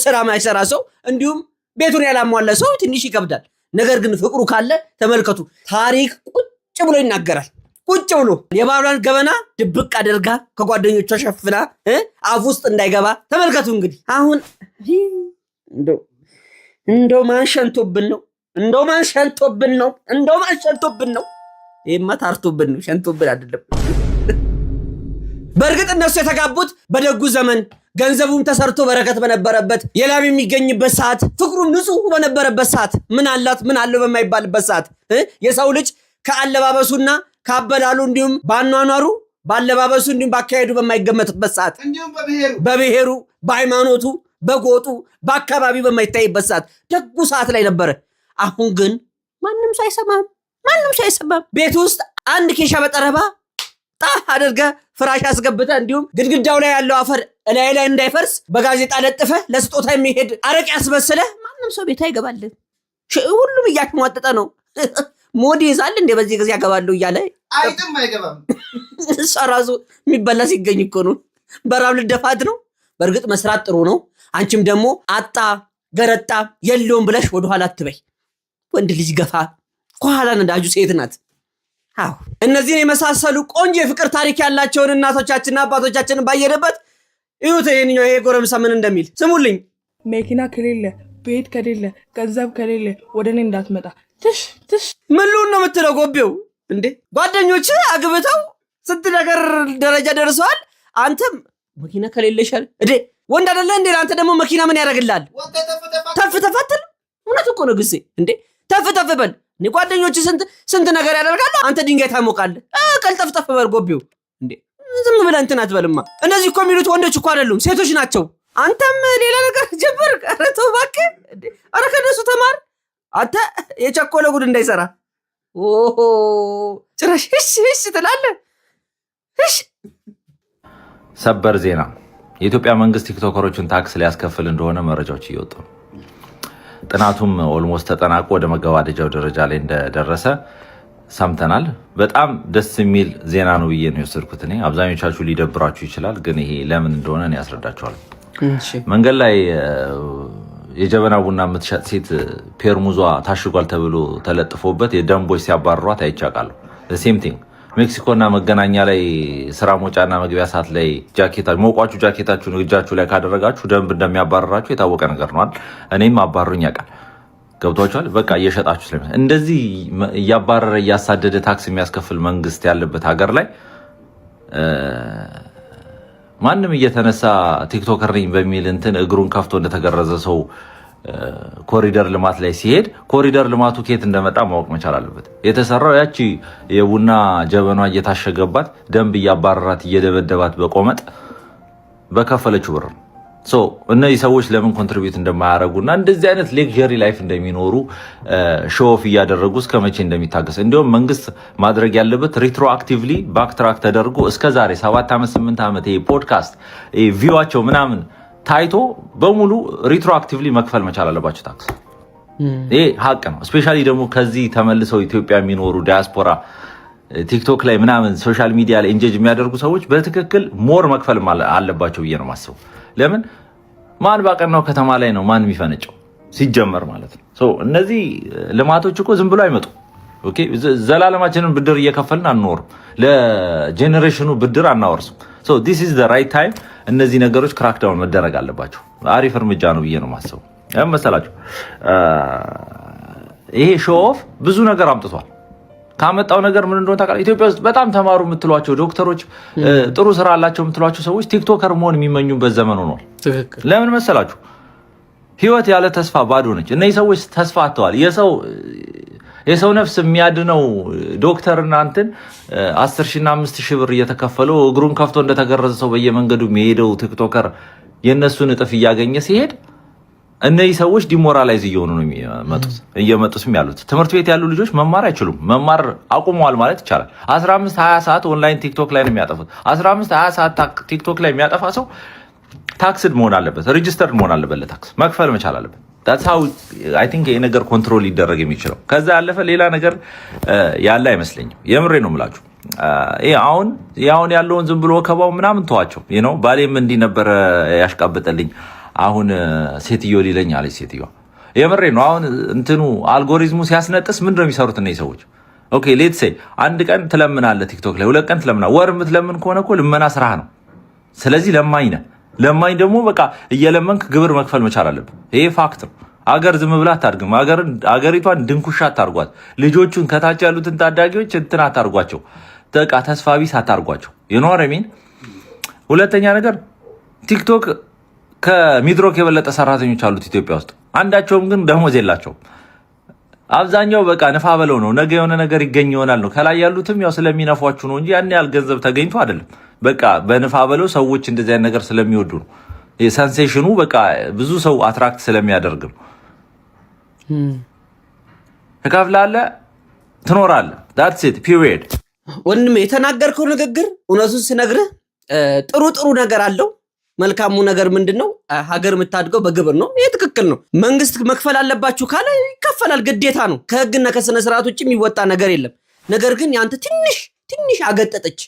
ስራ ማይሰራ ሰው፣ እንዲሁም ቤቱን ያላሟላ ሰው ትንሽ ይከብዳል። ነገር ግን ፍቅሩ ካለ ተመልከቱ፣ ታሪክ ቁጭ ብሎ ይናገራል። ቁጭ ብሎ የባሏን ገበና ድብቅ አድርጋ ከጓደኞቿ ሸፍና አፍ ውስጥ እንዳይገባ ተመልከቱ። እንግዲህ አሁን እንደው ማን ሸንቶብን ነው? እንደው ማን ሸንቶብን ነው? እንደው ማን ሸንቶብን ነው? ይሄማ ታርቶብን ነው፣ ሸንቶብን አይደለም። በእርግጥ እነሱ የተጋቡት በደጉ ዘመን ገንዘቡም ተሰርቶ በረከት በነበረበት፣ የላም የሚገኝበት ሰዓት፣ ፍቅሩም ንጹህ በነበረበት ሰዓት፣ ምን አላት ምን አለው በማይባልበት ሰዓት፣ የሰው ልጅ ከአለባበሱና ካበላሉ እንዲሁም በአኗኗሩ በአለባበሱ እንዲሁም በአካሄዱ በማይገመትበት ሰዓት፣ እንዲሁም በብሔሩ በብሔሩ፣ በሃይማኖቱ፣ በጎጡ፣ በአካባቢው በማይታይበት ሰዓት ደጉ ሰዓት ላይ ነበረ። አሁን ግን ማንም ሰው አይሰማም። ማንም ሰው አይሰማም። ቤት ውስጥ አንድ ኬሻ በጠረባ ጣ አድርገ ፍራሽ አስገብተ እንዲሁም ግድግዳው ላይ ያለው አፈር እላይ ላይ እንዳይፈርስ በጋዜጣ ለጥፈ ለስጦታ የሚሄድ አረቄ ያስመስለ ማንም ሰው ቤት አይገባልን። ሁሉም እያሽሟጠጠ ነው። ሞድ ይዛል እንደ በዚህ ጊዜ ያገባሉ እያለ አይጥም አይገባም። እሷ ራሱ የሚበላ ሲገኝ እኮ ነው። በራብ ልደፋት ነው። በእርግጥ መስራት ጥሩ ነው። አንቺም ደግሞ አጣ ገረጣ የለውም ብለሽ ወደኋላ አትበይ። ወንድ ልጅ ገፋ ከኋላ ነዳጁ ሴት ናት። አዎ እነዚህን የመሳሰሉ ቆንጆ የፍቅር ታሪክ ያላቸውን እናቶቻችንና አባቶቻችንን ባየንበት እዩት። ይሄንኛው ይሄ ጎረምሳ ምን እንደሚል ስሙልኝ። መኪና ከሌለ፣ ቤት ከሌለ፣ ገንዘብ ከሌለ ወደ እኔ እንዳትመጣ። ትሽ ትሽ። ምን ልሁን ነው የምትለው? ጎቤው እንዴ፣ ጓደኞች አግብተው ስንት ነገር ደረጃ ደርሰዋል። አንተም መኪና ከሌለሻል እንዴ፣ ወንድ አይደለ እንዴ? አንተ ደግሞ መኪና ምን ያደርግልሃል? ተፍ ተፍ አትልም? እውነት እኮ ነው ጊዜ እንዴ፣ ተፍ ተፍ በል። እንዴ፣ ጓደኞች ስንት ስንት ነገር ያደርጋሉ። አንተ ድንጋይ ታሞቃለህ። ቀልጠፍጠፍ በል ጎቤው እንዴ፣ ዝም ብለህ እንትን አትበልማ። እነዚህ እኮ የሚሉት ወንዶች እኮ አይደሉም፣ ሴቶች ናቸው። አንተም ሌላ ነገር ጀመርክ። ኧረ ተው እባክህ። ኧረ ከነሱ ተማር። አንተ የቸኮለ ጉድ እንዳይሰራ። ኦሆ፣ ጭራሽ እሺ እሺ ትላለህ። እሺ። ሰበር ዜና፣ የኢትዮጵያ መንግስት ቲክቶከሮችን ታክስ ሊያስከፍል እንደሆነ መረጃዎች እየወጡ ነው። ጥናቱም almost ተጠናቆ ወደ መገባደጃው ደረጃ ላይ እንደደረሰ ሰምተናል። በጣም ደስ የሚል ዜና ነው ብዬ ነው የወሰድኩት እኔ። አብዛኞቻችሁ ሊደብራችሁ ይችላል፣ ግን ይሄ ለምን እንደሆነ እኔ አስረዳችኋለሁ። መንገድ ላይ የጀበና ቡና የምትሸጥ ሴት ፔርሙዟ ታሽጓል ተብሎ ተለጥፎበት የደንቦች ሲያባርሯት አይቼ አውቃለሁ። Same thing ሜክሲኮና መገናኛ ላይ ስራ መውጫና መግቢያ ሰዓት ላይ ጃኬታ ሞቋችሁ ጃኬታችሁን እጃችሁ ላይ ካደረጋችሁ ደንብ እንደሚያባርራችሁ የታወቀ ነገር ነዋል። እኔም አባሩኝ ያውቃል። ገብቷችኋል? በቃ እየሸጣችሁ ስለሚ እንደዚህ እያባረረ እያሳደደ ታክስ የሚያስከፍል መንግስት ያለበት ሀገር ላይ ማንም እየተነሳ ቲክቶከር ነኝ በሚል እንትን እግሩን ከፍቶ እንደተገረዘ ሰው ኮሪደር ልማት ላይ ሲሄድ ኮሪደር ልማቱ ከየት እንደመጣ ማወቅ መቻል አለበት። የተሰራው ያቺ የቡና ጀበኗ እየታሸገባት ደንብ እያባረራት እየደበደባት በቆመጥ በከፈለችው ብር ነው። እነዚህ ሰዎች ለምን contribute እንደማያደርጉ እና እንደዚህ አይነት luxury life እንደሚኖሩ show off እያደረጉ እስከ መቼ እንደሚታገስ፣ እንዲሁም መንግስት ማድረግ ያለበት retroactively backtrack ተደርጎ እስከ ዛሬ 7 ዓመት 8 ዓመት ፖድካስት view ዋቸው ምናምን ታይቶ በሙሉ retroactively መክፈል መቻል አለባቸው ታክስ። ይሄ ሀቅ ነው። Especially ደግሞ ከዚህ ተመልሰው ኢትዮጵያ የሚኖሩ ዲያስፖራ ቲክቶክ ላይ ምናምን social media ላይ engage የሚያደርጉ ሰዎች በትክክል more መክፈል አለባቸው ብዬ ነው የማስበው። ለምን ማን ባቀናው ከተማ ላይ ነው ማን የሚፈነጨው ሲጀመር ማለት ነው። እነዚህ ልማቶች እኮ ዝም ብሎ አይመጡም። Okay፣ ዘላለማችንን ብድር እየከፈልን አንኖርም። ለ generation ኑ ብድር አናወርስም። This is the right time። እነዚህ ነገሮች crackdown መደረግ አለባቸው። አሪፍ እርምጃ ነው ብዬ ነው የማስበው። መሰላችሁ ይሄ show off ብዙ ነገር አምጥቷል። ካመጣው ነገር ምን እንደሆነ ታውቃለህ? ኢትዮጵያ ውስጥ በጣም ተማሩ የምትሏቸው ዶክተሮች፣ ጥሩ ስራ አላቸው የምትሏቸው ሰዎች ቲክቶከር መሆን የሚመኙበት ዘመን ሆኗል። ለምን መሰላችሁ? ህይወት ያለ ተስፋ ባዶ ነች። እነዚህ ሰዎች ተስፋ አጥተዋል። የሰው ነፍስ የሚያድነው ዶክተር እና እንትን 10,000ና 5,000 ብር እየተከፈለው እግሩን ከፍቶ እንደተገረዘ ሰው በየመንገዱ የሚሄደው ቲክቶከር የእነሱን እጥፍ እያገኘ ሲሄድ እነዚህ ሰዎች demoralize እየሆኑ ነው የሚመጡት፣ እየመጡትም ያሉት። ትምህርት ቤት ያሉ ልጆች መማር አይችሉም። መማር አቁመዋል ማለት ይቻላል። 15 20 ሰዓት ኦንላይን ቲክቶክ ላይ ነው የሚያጠፉት። 15 20 ሰዓት ቲክቶክ ላይ የሚያጠፋ ሰው taxed መሆን አለበት፣ registered መሆን አለበት፣ ለታክስ መክፈል መቻል አለበት። That's how I think ይሄ ነገር control ሊደረግ የሚችለው። ከዛ ያለፈ ሌላ ነገር ያለ አይመስለኝም። የምሬ ነው የምላችሁ። አሁን ያለውን ዝም ብሎ ወከባው ምናምን ተዋቸው ነው። ባሌም እንዲህ ነበረ ያሽቃበጠልኝ፣ አሁን ሴትዮ ሊለኝ አለች ሴትዮዋ። የምሬ ነው። አሁን እንትኑ አልጎሪዝሙ ሲያስነጥስ ምንድን ነው የሚሰሩት እነዚህ ሰዎች? Okay, let's say አንድ ቀን ትለምናለህ ቲክቶክ ላይ፣ 2 ቀን ትለምናለህ። ወር የምትለምን ከሆነ እኮ ልመና ስራህ ነው። ስለዚህ ለማኝ ነህ። ለማኝ ደግሞ በቃ እየለመንክ ግብር መክፈል መቻል አለብህ። ይሄ fact ነው። አገር ዝም ብላ አታድግም። አገሪቷን ድንኩሻ አታርጓት። ልጆቹን ከታች ያሉትን ታዳጊዎች እንትን አታርጓቸው። በቃ ተስፋ ቢስ አታርጓቸው። You know what I mean? ሁለተኛ ነገር ቲክቶክ ከሚድሮክ የበለጠ ሰራተኞች አሉት ኢትዮጵያ ውስጥ። አንዳቸውም ግን ደሞዝ የላቸውም። አብዛኛው በቃ ንፋ በለው ነው። ነገ የሆነ ነገር ይገኝ ይሆናል ነው። ከላይ ያሉትም ያው ስለሚነፏችሁ ነው እንጂ ያን ያህል ገንዘብ ተገኝቶ አይደለም። በቃ በንፋ በለው ሰዎች እንደዚህ አይነት ነገር ስለሚወዱ ነው። Sensation ኑ በቃ ብዙ ሰው attract ስለሚያደርግ ነው። ትከፍላለህ፣ ትኖራለህ። That's it, period። ወንድሜ፣ የተናገርከው ንግግር እውነቱን ስነግርህ ጥሩ ጥሩ ነገር አለው። መልካሙ ነገር ምንድን ነው? ሀገር የምታድገው በግብር ነው። ይህ ትክክል ነው። መንግስት መክፈል አለባችሁ ካለ ይከፈላል፣ ግዴታ ነው። ከህግና ከስነ ስርዓት ውጭ የሚወጣ ነገር የለም። ነገር ግን የአንተ ትንሽ ትንሽ አገጠጠች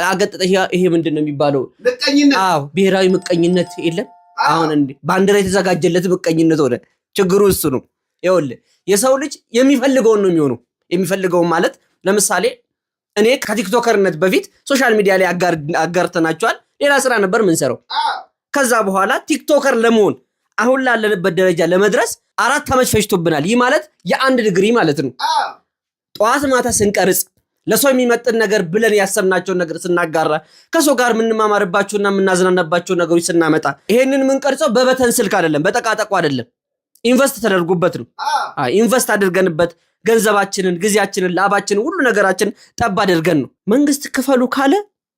አገጠጠች። ይሄ ምንድን ነው የሚባለው? ምቀኝነት። አዎ፣ ብሔራዊ ምቀኝነት የለም። አሁን እንዴ ባንዲራ የተዘጋጀለት ምቀኝነት ሆነ። ችግሩ እሱ ነው። ይኸውልህ፣ የሰው ልጅ የሚፈልገውን ነው የሚሆነው። የሚፈልገውን ማለት ለምሳሌ እኔ ከቲክቶከርነት በፊት social media ላይ አጋርተናቸዋል። ሌላ ስራ ነበር የምንሰራው። ከዛ በኋላ ቲክቶከር ለመሆን አሁን ላለንበት ደረጃ ለመድረስ 4 ዓመት ፈጅቶብናል። ይህ ማለት የአንድ ዲግሪ ማለት ነው። ጠዋት ማታ ስንቀርጽ፣ ለሰው የሚመጥን ነገር ብለን ያሰብናቸውን ነገር ስናጋራ፣ ከሰው ጋር የምንማማርባቸውና የምናዝናናባቸው ነገሮች ስናመጣ፣ ይሄንን የምንቀርጸው በ button ስልክ አይደለም፣ በጠቃጠቁ አይደለም። Invest ተደርጎበት ነው። Invest አድርገንበት ገንዘባችንን፣ ጊዜያችንን፣ ላባችንን፣ ሁሉ ነገራችንን ጠብ አድርገን ነው። መንግስት ክፈሉ ካለ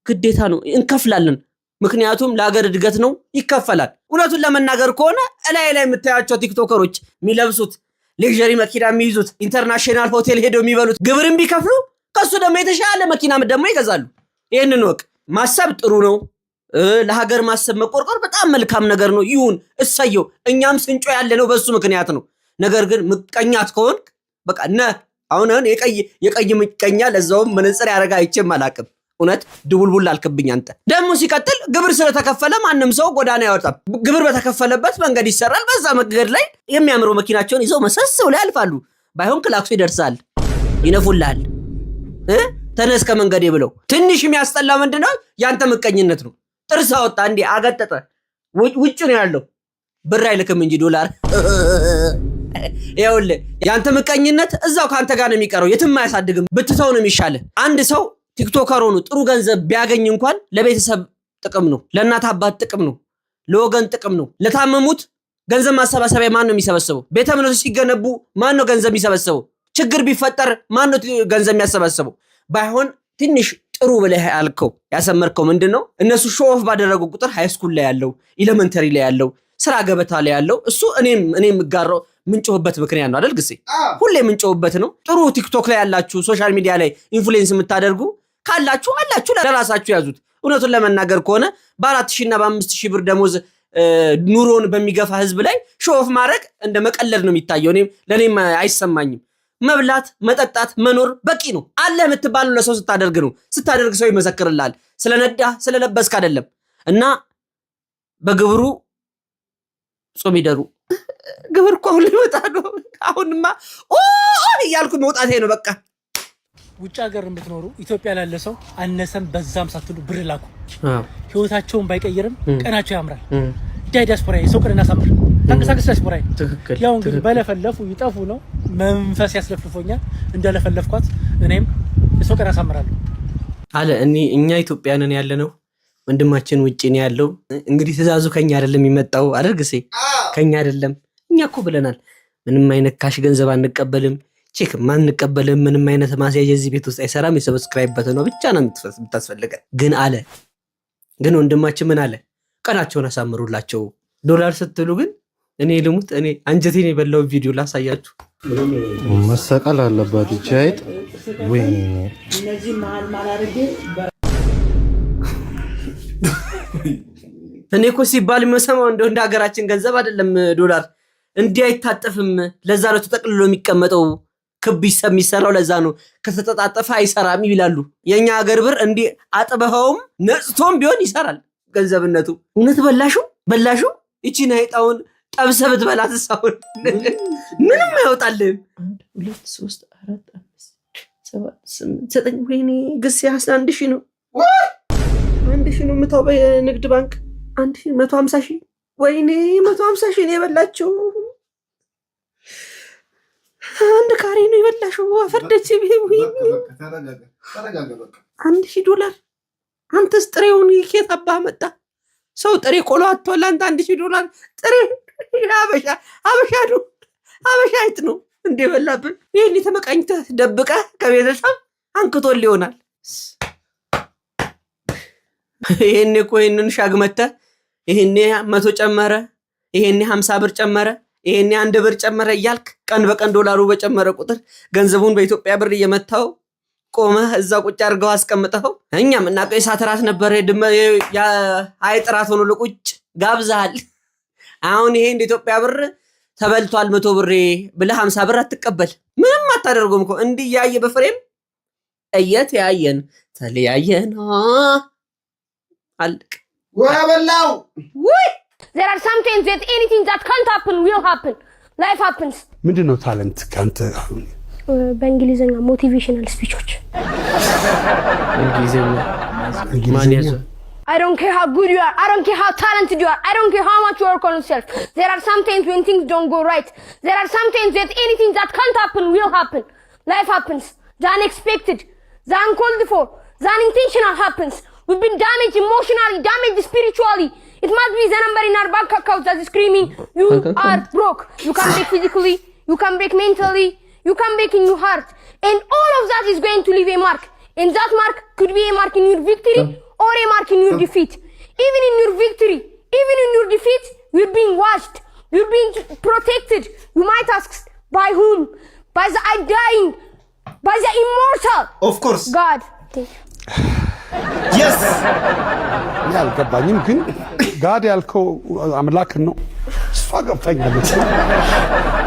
ግዴታ ነው፣ እንከፍላለን። ምክንያቱም ለሀገር እድገት ነው፣ ይከፈላል። እውነቱን ለመናገር ከሆነ እላይ ላይ የምታያቸው ቲክቶከሮች የሚለብሱት፣ luxury መኪና የሚይዙት፣ international ሆቴል ሄደው የሚበሉት ግብርን ቢከፍሉ ከሱ ደግሞ የተሻለ መኪና ደግሞ ይገዛሉ። ይህንን ወቅ ማሰብ ጥሩ ነው። ለሀገር ማሰብ መቆርቆር በጣም መልካም ነገር ነው። ይሁን፣ እሰየው። እኛም ስንጮ ያለ ነው በሱ ምክንያት ነው። ነገር ግን ምቀኛት ከሆንክ በቃ ነ አሁን አሁን የቀይ ምቀኛ ለዛውም መነጽር ያደረገ አይቼም አላቅም። እውነት ድቡልቡል አልክብኝ አንተ። ደግሞ ሲቀጥል ግብር ስለተከፈለ ማንም ሰው ጎዳና ያወጣም። ግብር በተከፈለበት መንገድ ይሰራል። በዛ መንገድ ላይ የሚያምረው መኪናቸውን ይዘው መሰስ ብለው ያልፋሉ። ባይሆን ክላክሱ ይደርሳል፣ ይነፉልሃል። ተነስ ከመንገዴ ብለው። ትንሽ የሚያስጠላ ምንድነው? ያንተ ምቀኝነት ነው። ጥርስ አወጣ እንዲህ አገጠጠ። ውጭ ነው ያለው፣ ብር አይልክም እንጂ ዶላር። ይኸውልህ ያንተ ምቀኝነት እዛው ከአንተ ጋር ነው የሚቀረው፣ የትም አያሳድግም። ብትተው ነው የሚሻልህ። አንድ ሰው ቲክቶከር ሆኖ ጥሩ ገንዘብ ቢያገኝ እንኳን ለቤተሰብ ጥቅም ነው፣ ለእናት አባት ጥቅም ነው፣ ለወገን ጥቅም ነው። ለታመሙት ገንዘብ ማሰባሰቢያ ማን ነው የሚሰበስበው? ቤተ እምነቶች ሲገነቡ ማን ነው ገንዘብ የሚሰበስበው? ችግር ቢፈጠር ማን ነው ገንዘብ የሚያሰባስበው? ባይሆን ትንሽ ጥሩ ብለህ ያልከው ያሰመርከው ምንድን ነው? እነሱ show off ባደረጉ ቁጥር high school ላይ ያለው፣ elementary ላይ ያለው፣ ስራ ገበታ ላይ ያለው፣ እሱ እኔም የምጋራው ምንጮህበት ምክንያት ነው አይደል? ጊዜ ሁሌ የምንጮህበት ነው። ጥሩ ቲክቶክ ላይ ያላችሁ፣ social media ላይ influence የምታደርጉ ካላችሁ አላችሁ፣ ለራሳችሁ ያዙት። እውነቱን ለመናገር ከሆነ በ4,000 እና በ5,000 ብር ደሞዝ ኑሮን በሚገፋ ህዝብ ላይ show off ማድረግ እንደ መቀለድ ነው የሚታየው። እኔም ለእኔም አይሰማኝም። መብላት፣ መጠጣት፣ መኖር በቂ ነው። አለ የምትባለው ለሰው ስታደርግ ነው። ስታደርግ ሰው ይመሰክርልሃል። ስለነዳ ስለለበስክ አይደለም። እና በግብሩ ጾም ይደሩ። ግብር እኮ አሁን ሊመጣ ነው። አሁንማ ኦ እያልኩ መውጣቴ ነው በቃ። ውጭ ሀገር የምትኖሩ ኢትዮጵያ ላለ ሰው አነሰም በዛም ሳትሉ ብር ላኩ። ህይወታቸውን ባይቀይርም ቀናቸው ያምራል። ዳይ ዲያስፖራ፣ የሰው ቀን እናሳምር። ተንቀሳቀስ ዲያስፖራ። ያው እንግዲህ በለፈለፉ ይጠፉ ነው። መንፈስ ያስለፍልፎኛል። እንደለፈለፍኳት እኔም የሰው ቀን አሳምራለሁ። አለ እኔ እኛ ኢትዮጵያንን ያለ ነው፣ ወንድማችን ውጭ ነው ያለው። እንግዲህ ትእዛዙ ከኛ አይደለም የሚመጣው አይደል? ግሴ ከኛ አይደለም። እኛ እኮ ብለናል፣ ምንም አይነት cash ገንዘብ አንቀበልም፣ ቼክ አንቀበልም፣ ምንም አይነት ማስያዣ እዚህ ቤት ውስጥ አይሰራም። የ subscribe button ኗ ብቻ ነው የምታስፈልገን። ግን አለ ግን ወንድማችን ምን አለ? ቀናቸውን አሳምሩላቸው። ዶላር ስትሉ ግን እኔ ልሙት፣ እኔ አንጀቴን የበላው ቪዲዮ ላሳያችሁ። መሰቀል አለባት ይቺ አይጥ። ወይኔ። እነዚህ መሀል መሀል አድርጌ። እኔ እኮ ሲባል የምሰማው እንደው እንደ ሀገራችን ገንዘብ አይደለም ዶላር፣ እንዲህ አይታጠፍም። ለዛ ነው ተጠቅልሎ የሚቀመጠው፣ ክብ የሚሰራው ለዛ ነው። ከተጠጣጠፈ አይሰራም ይላሉ። የእኛ ሀገር ብር እንዲህ አጥበኸውም ነጽቶም ቢሆን ይሰራል ገንዘብነቱ። እውነት በላሹ በላሹ ይቺን አይጣውን ጠብሰህ ብትበላት ሳሁን ምንም አይወጣልህም። አንድ፣ ሁለት፣ ሶስት፣ አራት፣ አምስት፣ ሰባት፣ ስምንት፣ ዘጠኝ። ወይኔ ግሴ፣ 11,000 ነው። 1,000 ነው የምታው በንግድ ባንክ 1,000፣ 150,000። ወይኔ፣ 150,000 ነው የበላችው። አንድ ካሬ ነው የበላሽው። አፈርደች። $1,000። አንተስ ጥሬውን ኬት አባህ መጣ? ሰው ጥሬ ቆሎ አጥቷል። አንተ $1,000 ጥሬ አበሻ አበሻ ነው፣ አበሻ አይጥ ነው እንደ በላብን። ይህን የተመቃኝተህ ደብቀህ ከቤተሰብ አንክቶል ይሆናል። ይሄኔ እኮ ይሄንን ሻግ መተህ ይሄኔ 100 ጨመረ፣ ይሄኔ 50 ብር ጨመረ፣ ይሄኔ 1 ብር ጨመረ እያልክ ቀን በቀን ዶላሩ በጨመረ ቁጥር ገንዘቡን በኢትዮጵያ ብር እየመታው ቆመህ እዛ ቁጭ አድርገው አስቀምጠኸው እኛ የምናውቀው የእሳት እራት ነበረ። የአይጥ እራት ሆኖ ለቁጭ ጋብዘሃል። አሁን ይሄ እንደ ኢትዮጵያ ብር ተበልቷል 100 ብሬ ብለህ 50 ብር አትቀበል። ምንም አታደርጉም እኮ እንዲህ እያየ በፍሬም እየተያየን ተለያየን። አልቅ። ወበላው። There are some things that anything that can't happen will happen. Life happens. ምንድን ነው talent ከአንተ አሁን? በእንግሊዝኛ motivational speech ኦች። እንግሊዝኛ ማን ያዘ? I don't care how good you are. I don't care how talented you are. I don't care how much you work on yourself. There are some times when things don't go right. There are some times that anything that can't happen will happen. Life happens. The unexpected, the uncalled for, the unintentional happens. We've been damaged emotionally, damaged spiritually. It must be the number in our bank account that is screaming, "You are broke." You can break physically, you can break mentally, you can break in your heart. And all of that is going to leave a mark. And that mark could be a mark in your victory or a mark in your defeat. Even in your victory, even in your defeat, you're being watched. You're being protected. You might ask, by whom? By the undying, by the immortal Of course. God. Thank you. Yes. እኔ አልገባኝም፣ ግን God ያልከው አምላክን ነው። እሷ ገብታኛለች፣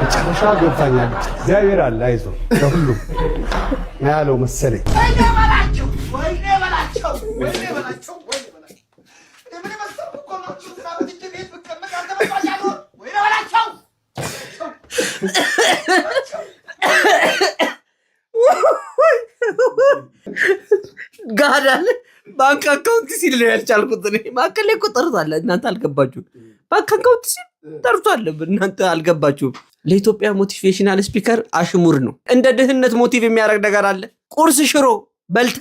መጨረሻ ገብታኛለች። እግዚአብሔር አለ፣ አይዞህ ለሁሉም ነው ያለው መሰለኝ። ወይኔ በላቸው፣ ወይኔ በላቸው፣ ወይኔ በላቸው፣ ወይኔ በላቸው። እኔ ምን የመሰልኩ እኮ ነው። ስራ በትቼ ቤት ብቀመጥ አልተመጣኝ አልሆን። ወይኔ በላቸው። God አለ bank account ሲል ነው ያልቻልኩት። እኔ ማዕከል ላይ እኮ ጠርቷል። እናንተ አልገባችሁም። Bank account ሲል ጠርቷል። እናንተ አልገባችሁም። ለኢትዮጵያ motivational speaker አሽሙር ነው። እንደ ድህነት motive የሚያደርግ ነገር አለ። ቁርስ ሽሮ በልተ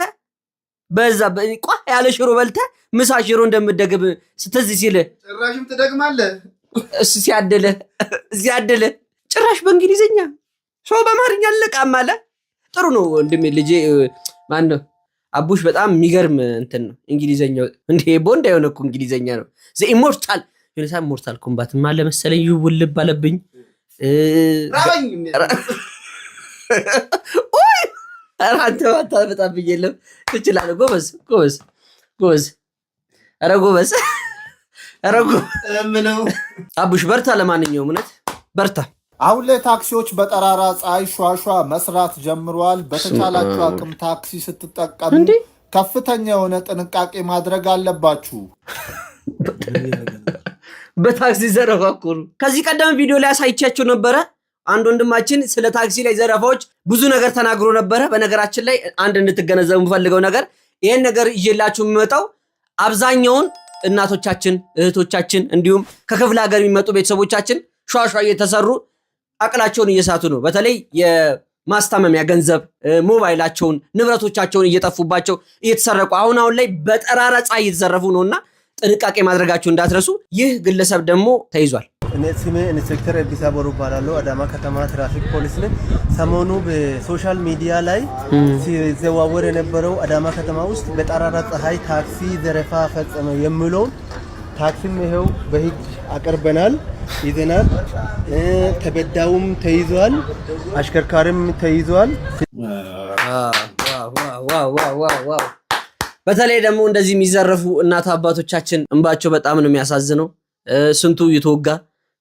በዛ ቋ ያለ ሽሮ በልተ ምሳ ሽሮ እንደምደግም ስትዝ ሲል ጭራሽም ትደግማለህ። እሱ ሲያደለ ሲያደለ ጭራሽ በእንግሊዝኛ ሰው በአማርኛ አለቃም አለ። ጥሩ ነው ወንድሜ፣ ልጄ ማን ነው አቡሽ፣ በጣም የሚገርም እንትን ነው እንግሊዘኛው። እንዴ ቦንድ የሆነ እኮ እንግሊዘኛ ነው። The immortal የሆነ Mortal Kombat አለ መሰለኝ ይውልብ አለብኝ። ራበኝ። ኦይ ኧረ አንተ በጣም የለም ትችላለህ። ጎበዝ ጎበዝ ጎበዝ፣ ኧረ ጎበዝ፣ ኧረ ምነው አቡሽ በርታ። ለማንኛውም እውነት በርታ። አሁን ላይ ታክሲዎች በጠራራ ፀሐይ ሿሿ መስራት ጀምረዋል። በተቻላችሁ አቅም ታክሲ ስትጠቀሙ ከፍተኛ የሆነ ጥንቃቄ ማድረግ አለባችሁ። በታክሲ ዘረፋ እኮ ነው። ከዚህ ቀደም ቪዲዮ ላይ አሳይቻቸው ነበረ። አንድ ወንድማችን ስለ ታክሲ ላይ ዘረፋዎች ብዙ ነገር ተናግሮ ነበረ። በነገራችን ላይ አንድ እንድትገነዘቡ የምፈልገው ነገር ይህን ነገር ይዤላችሁ የሚመጣው አብዛኛውን እናቶቻችን፣ እህቶቻችን እንዲሁም ከክፍለ ሀገር የሚመጡ ቤተሰቦቻችን ሿሿ እየተሰሩ አቅላቸውን እየሳቱ ነው። በተለይ የማስታመሚያ ገንዘብ፣ ሞባይላቸውን፣ ንብረቶቻቸውን እየጠፉባቸው እየተሰረቁ አሁን አሁን ላይ በጠራራ ፀሐይ እየተዘረፉ ነውና ጥንቃቄ ማድረጋችሁ እንዳትረሱ። ይህ ግለሰብ ደግሞ ተይዟል። እኔ ስሜ ኢንስፔክተር ኤቢሳ ቦሩ እባላለሁ። አዳማ ከተማ ትራፊክ ፖሊስ ነኝ። ሰሞኑ በ social media ላይ ሲዘዋወር የነበረው አዳማ ከተማ ውስጥ በጠራራ ፀሐይ ታክሲ ዘረፋ ፈጸመ የሚለውን ታክሲም ይኸው በህግ አቅርበናል፣ ይዘናል። ተበዳውም ተይዟል፣ አሽከርካሪም ተይዟል። Wow! በተለይ ደግሞ እንደዚህ የሚዘረፉ እናት አባቶቻችን እንባቸው በጣም ነው የሚያሳዝነው። ስንቱ እየተወጋ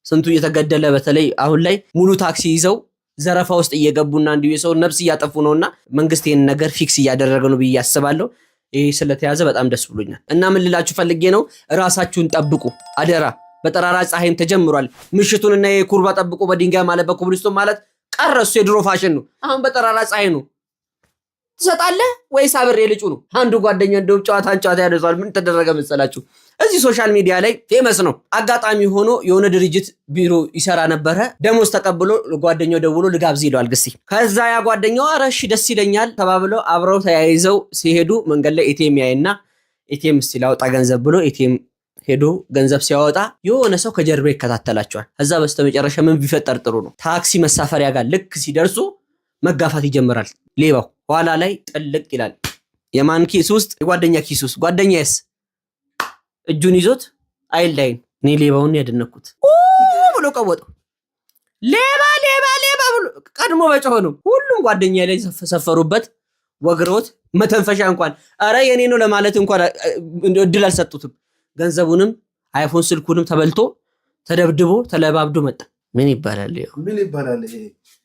ስንቱ እየተገደለ፣ በተለይ አሁን ላይ ሙሉ ታክሲ ይዘው ዘረፋ ውስጥ እየገቡና እንዲሁ የሰውን ነፍስ እያጠፉ ነውና መንግስት ይህን ነገር fix እያደረገ ነው ብዬ አስባለሁ። ይህ ስለተያዘ በጣም ደስ ብሎኛል። እና ምን ልላችሁ ፈልጌ ነው፣ እራሳችሁን ጠብቁ አደራ። በጠራራ ፀሐይም ተጀምሯል። ምሽቱን እና የኩርባ ጠብቆ በድንጋይ ማለት በኮብልስቶን ማለት ቀረ። እሱ የድሮ ፋሽን ነው። አሁን በጠራራ ፀሐይ ነው። ትሰጣለህ ወይስ አብሬ ልጩ ነው? አንዱ ጓደኛ እንደውም ጨዋታን ጨዋታ ያደርሰዋል። ምን ተደረገ መሰላችሁ? እዚህ social media ላይ famous ነው። አጋጣሚ ሆኖ የሆነ ድርጅት ቢሮ ይሰራ ነበረ። ደሞዝ ተቀብሎ ጓደኛው ደውሎ ልጋብዝ ይለዋል ግሲ። ከዛ ያ ጓደኛው ኧረ እሺ ደስ ይለኛል ተባብለው አብረው ተያይዘው ሲሄዱ መንገድ ላይ ATM ያይና ATM እስቲ ላውጣ ገንዘብ ብሎ ATM ሄዶ ገንዘብ ሲያወጣ የሆነ ሰው ከጀርባ ይከታተላቸዋል። ከዛ በስተመጨረሻ ምን ቢፈጠር ጥሩ ነው? ታክሲ መሳፈሪያ ጋር ልክ ሲደርሱ መጋፋት ይጀምራል ሌባው። ኋላ ላይ ጥልቅ ይላል። የማን ኪስ ውስጥ? የጓደኛ ኪስ ውስጥ። ጓደኛዬስ እጁን ይዞት አይን ላይን። እኔ ሌባውን ያደነኩት ብሎ ቀወጠው። ሌባ ሌባ ሌባ ብሎ ቀድሞ በጮኸ ነው። ሁሉም ጓደኛ ላይ ሰፈሩበት፣ ወግሮት መተንፈሻ እንኳን ኧረ የኔ ነው ለማለት እንኳን እድል አልሰጡትም። ገንዘቡንም አይፎን ስልኩንም ተበልቶ ተደብድቦ ተለባብዶ መጣ። ምን ይባላል? ምን ይባላል ይሄ?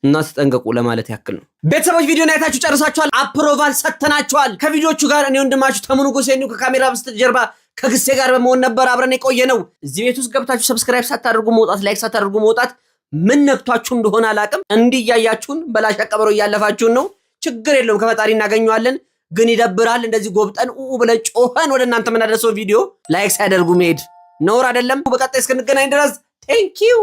እና ተጠንቀቁ ለማለት ያክል ነው። ቤተሰቦች ቪዲዮን አይታችሁ ጨርሳችኋል። Approval ሰጥተናችኋል። ከቪዲዮቹ ጋር እኔ ወንድማችሁ ተሙ ንጉሴ እንዲሁ ከካሜራ በስተጀርባ ከግሴ ጋር በመሆን ነበር አብረን የቆየ ነው። እዚህ ቤት ውስጥ ገብታችሁ subscribe ሳታደርጉ መውጣት፣ like ሳታደርጉ መውጣት ምን ነክቷችሁ እንደሆነ አላቅም። እንዲህ እያያችሁን በላሽ ቀበሮ እያለፋችሁን ነው። ችግር የለውም ከፈጣሪ እናገኘዋለን። ግን ይደብራል። እንደዚህ ጎብጠን ኡ ብለን ጮኸን ወደ እናንተ የምናደርሰው ቪዲዮ like ሳያደርጉ መሄድ ነውር አይደለም። በቀጣይ እስክንገናኝ ድረስ thank you።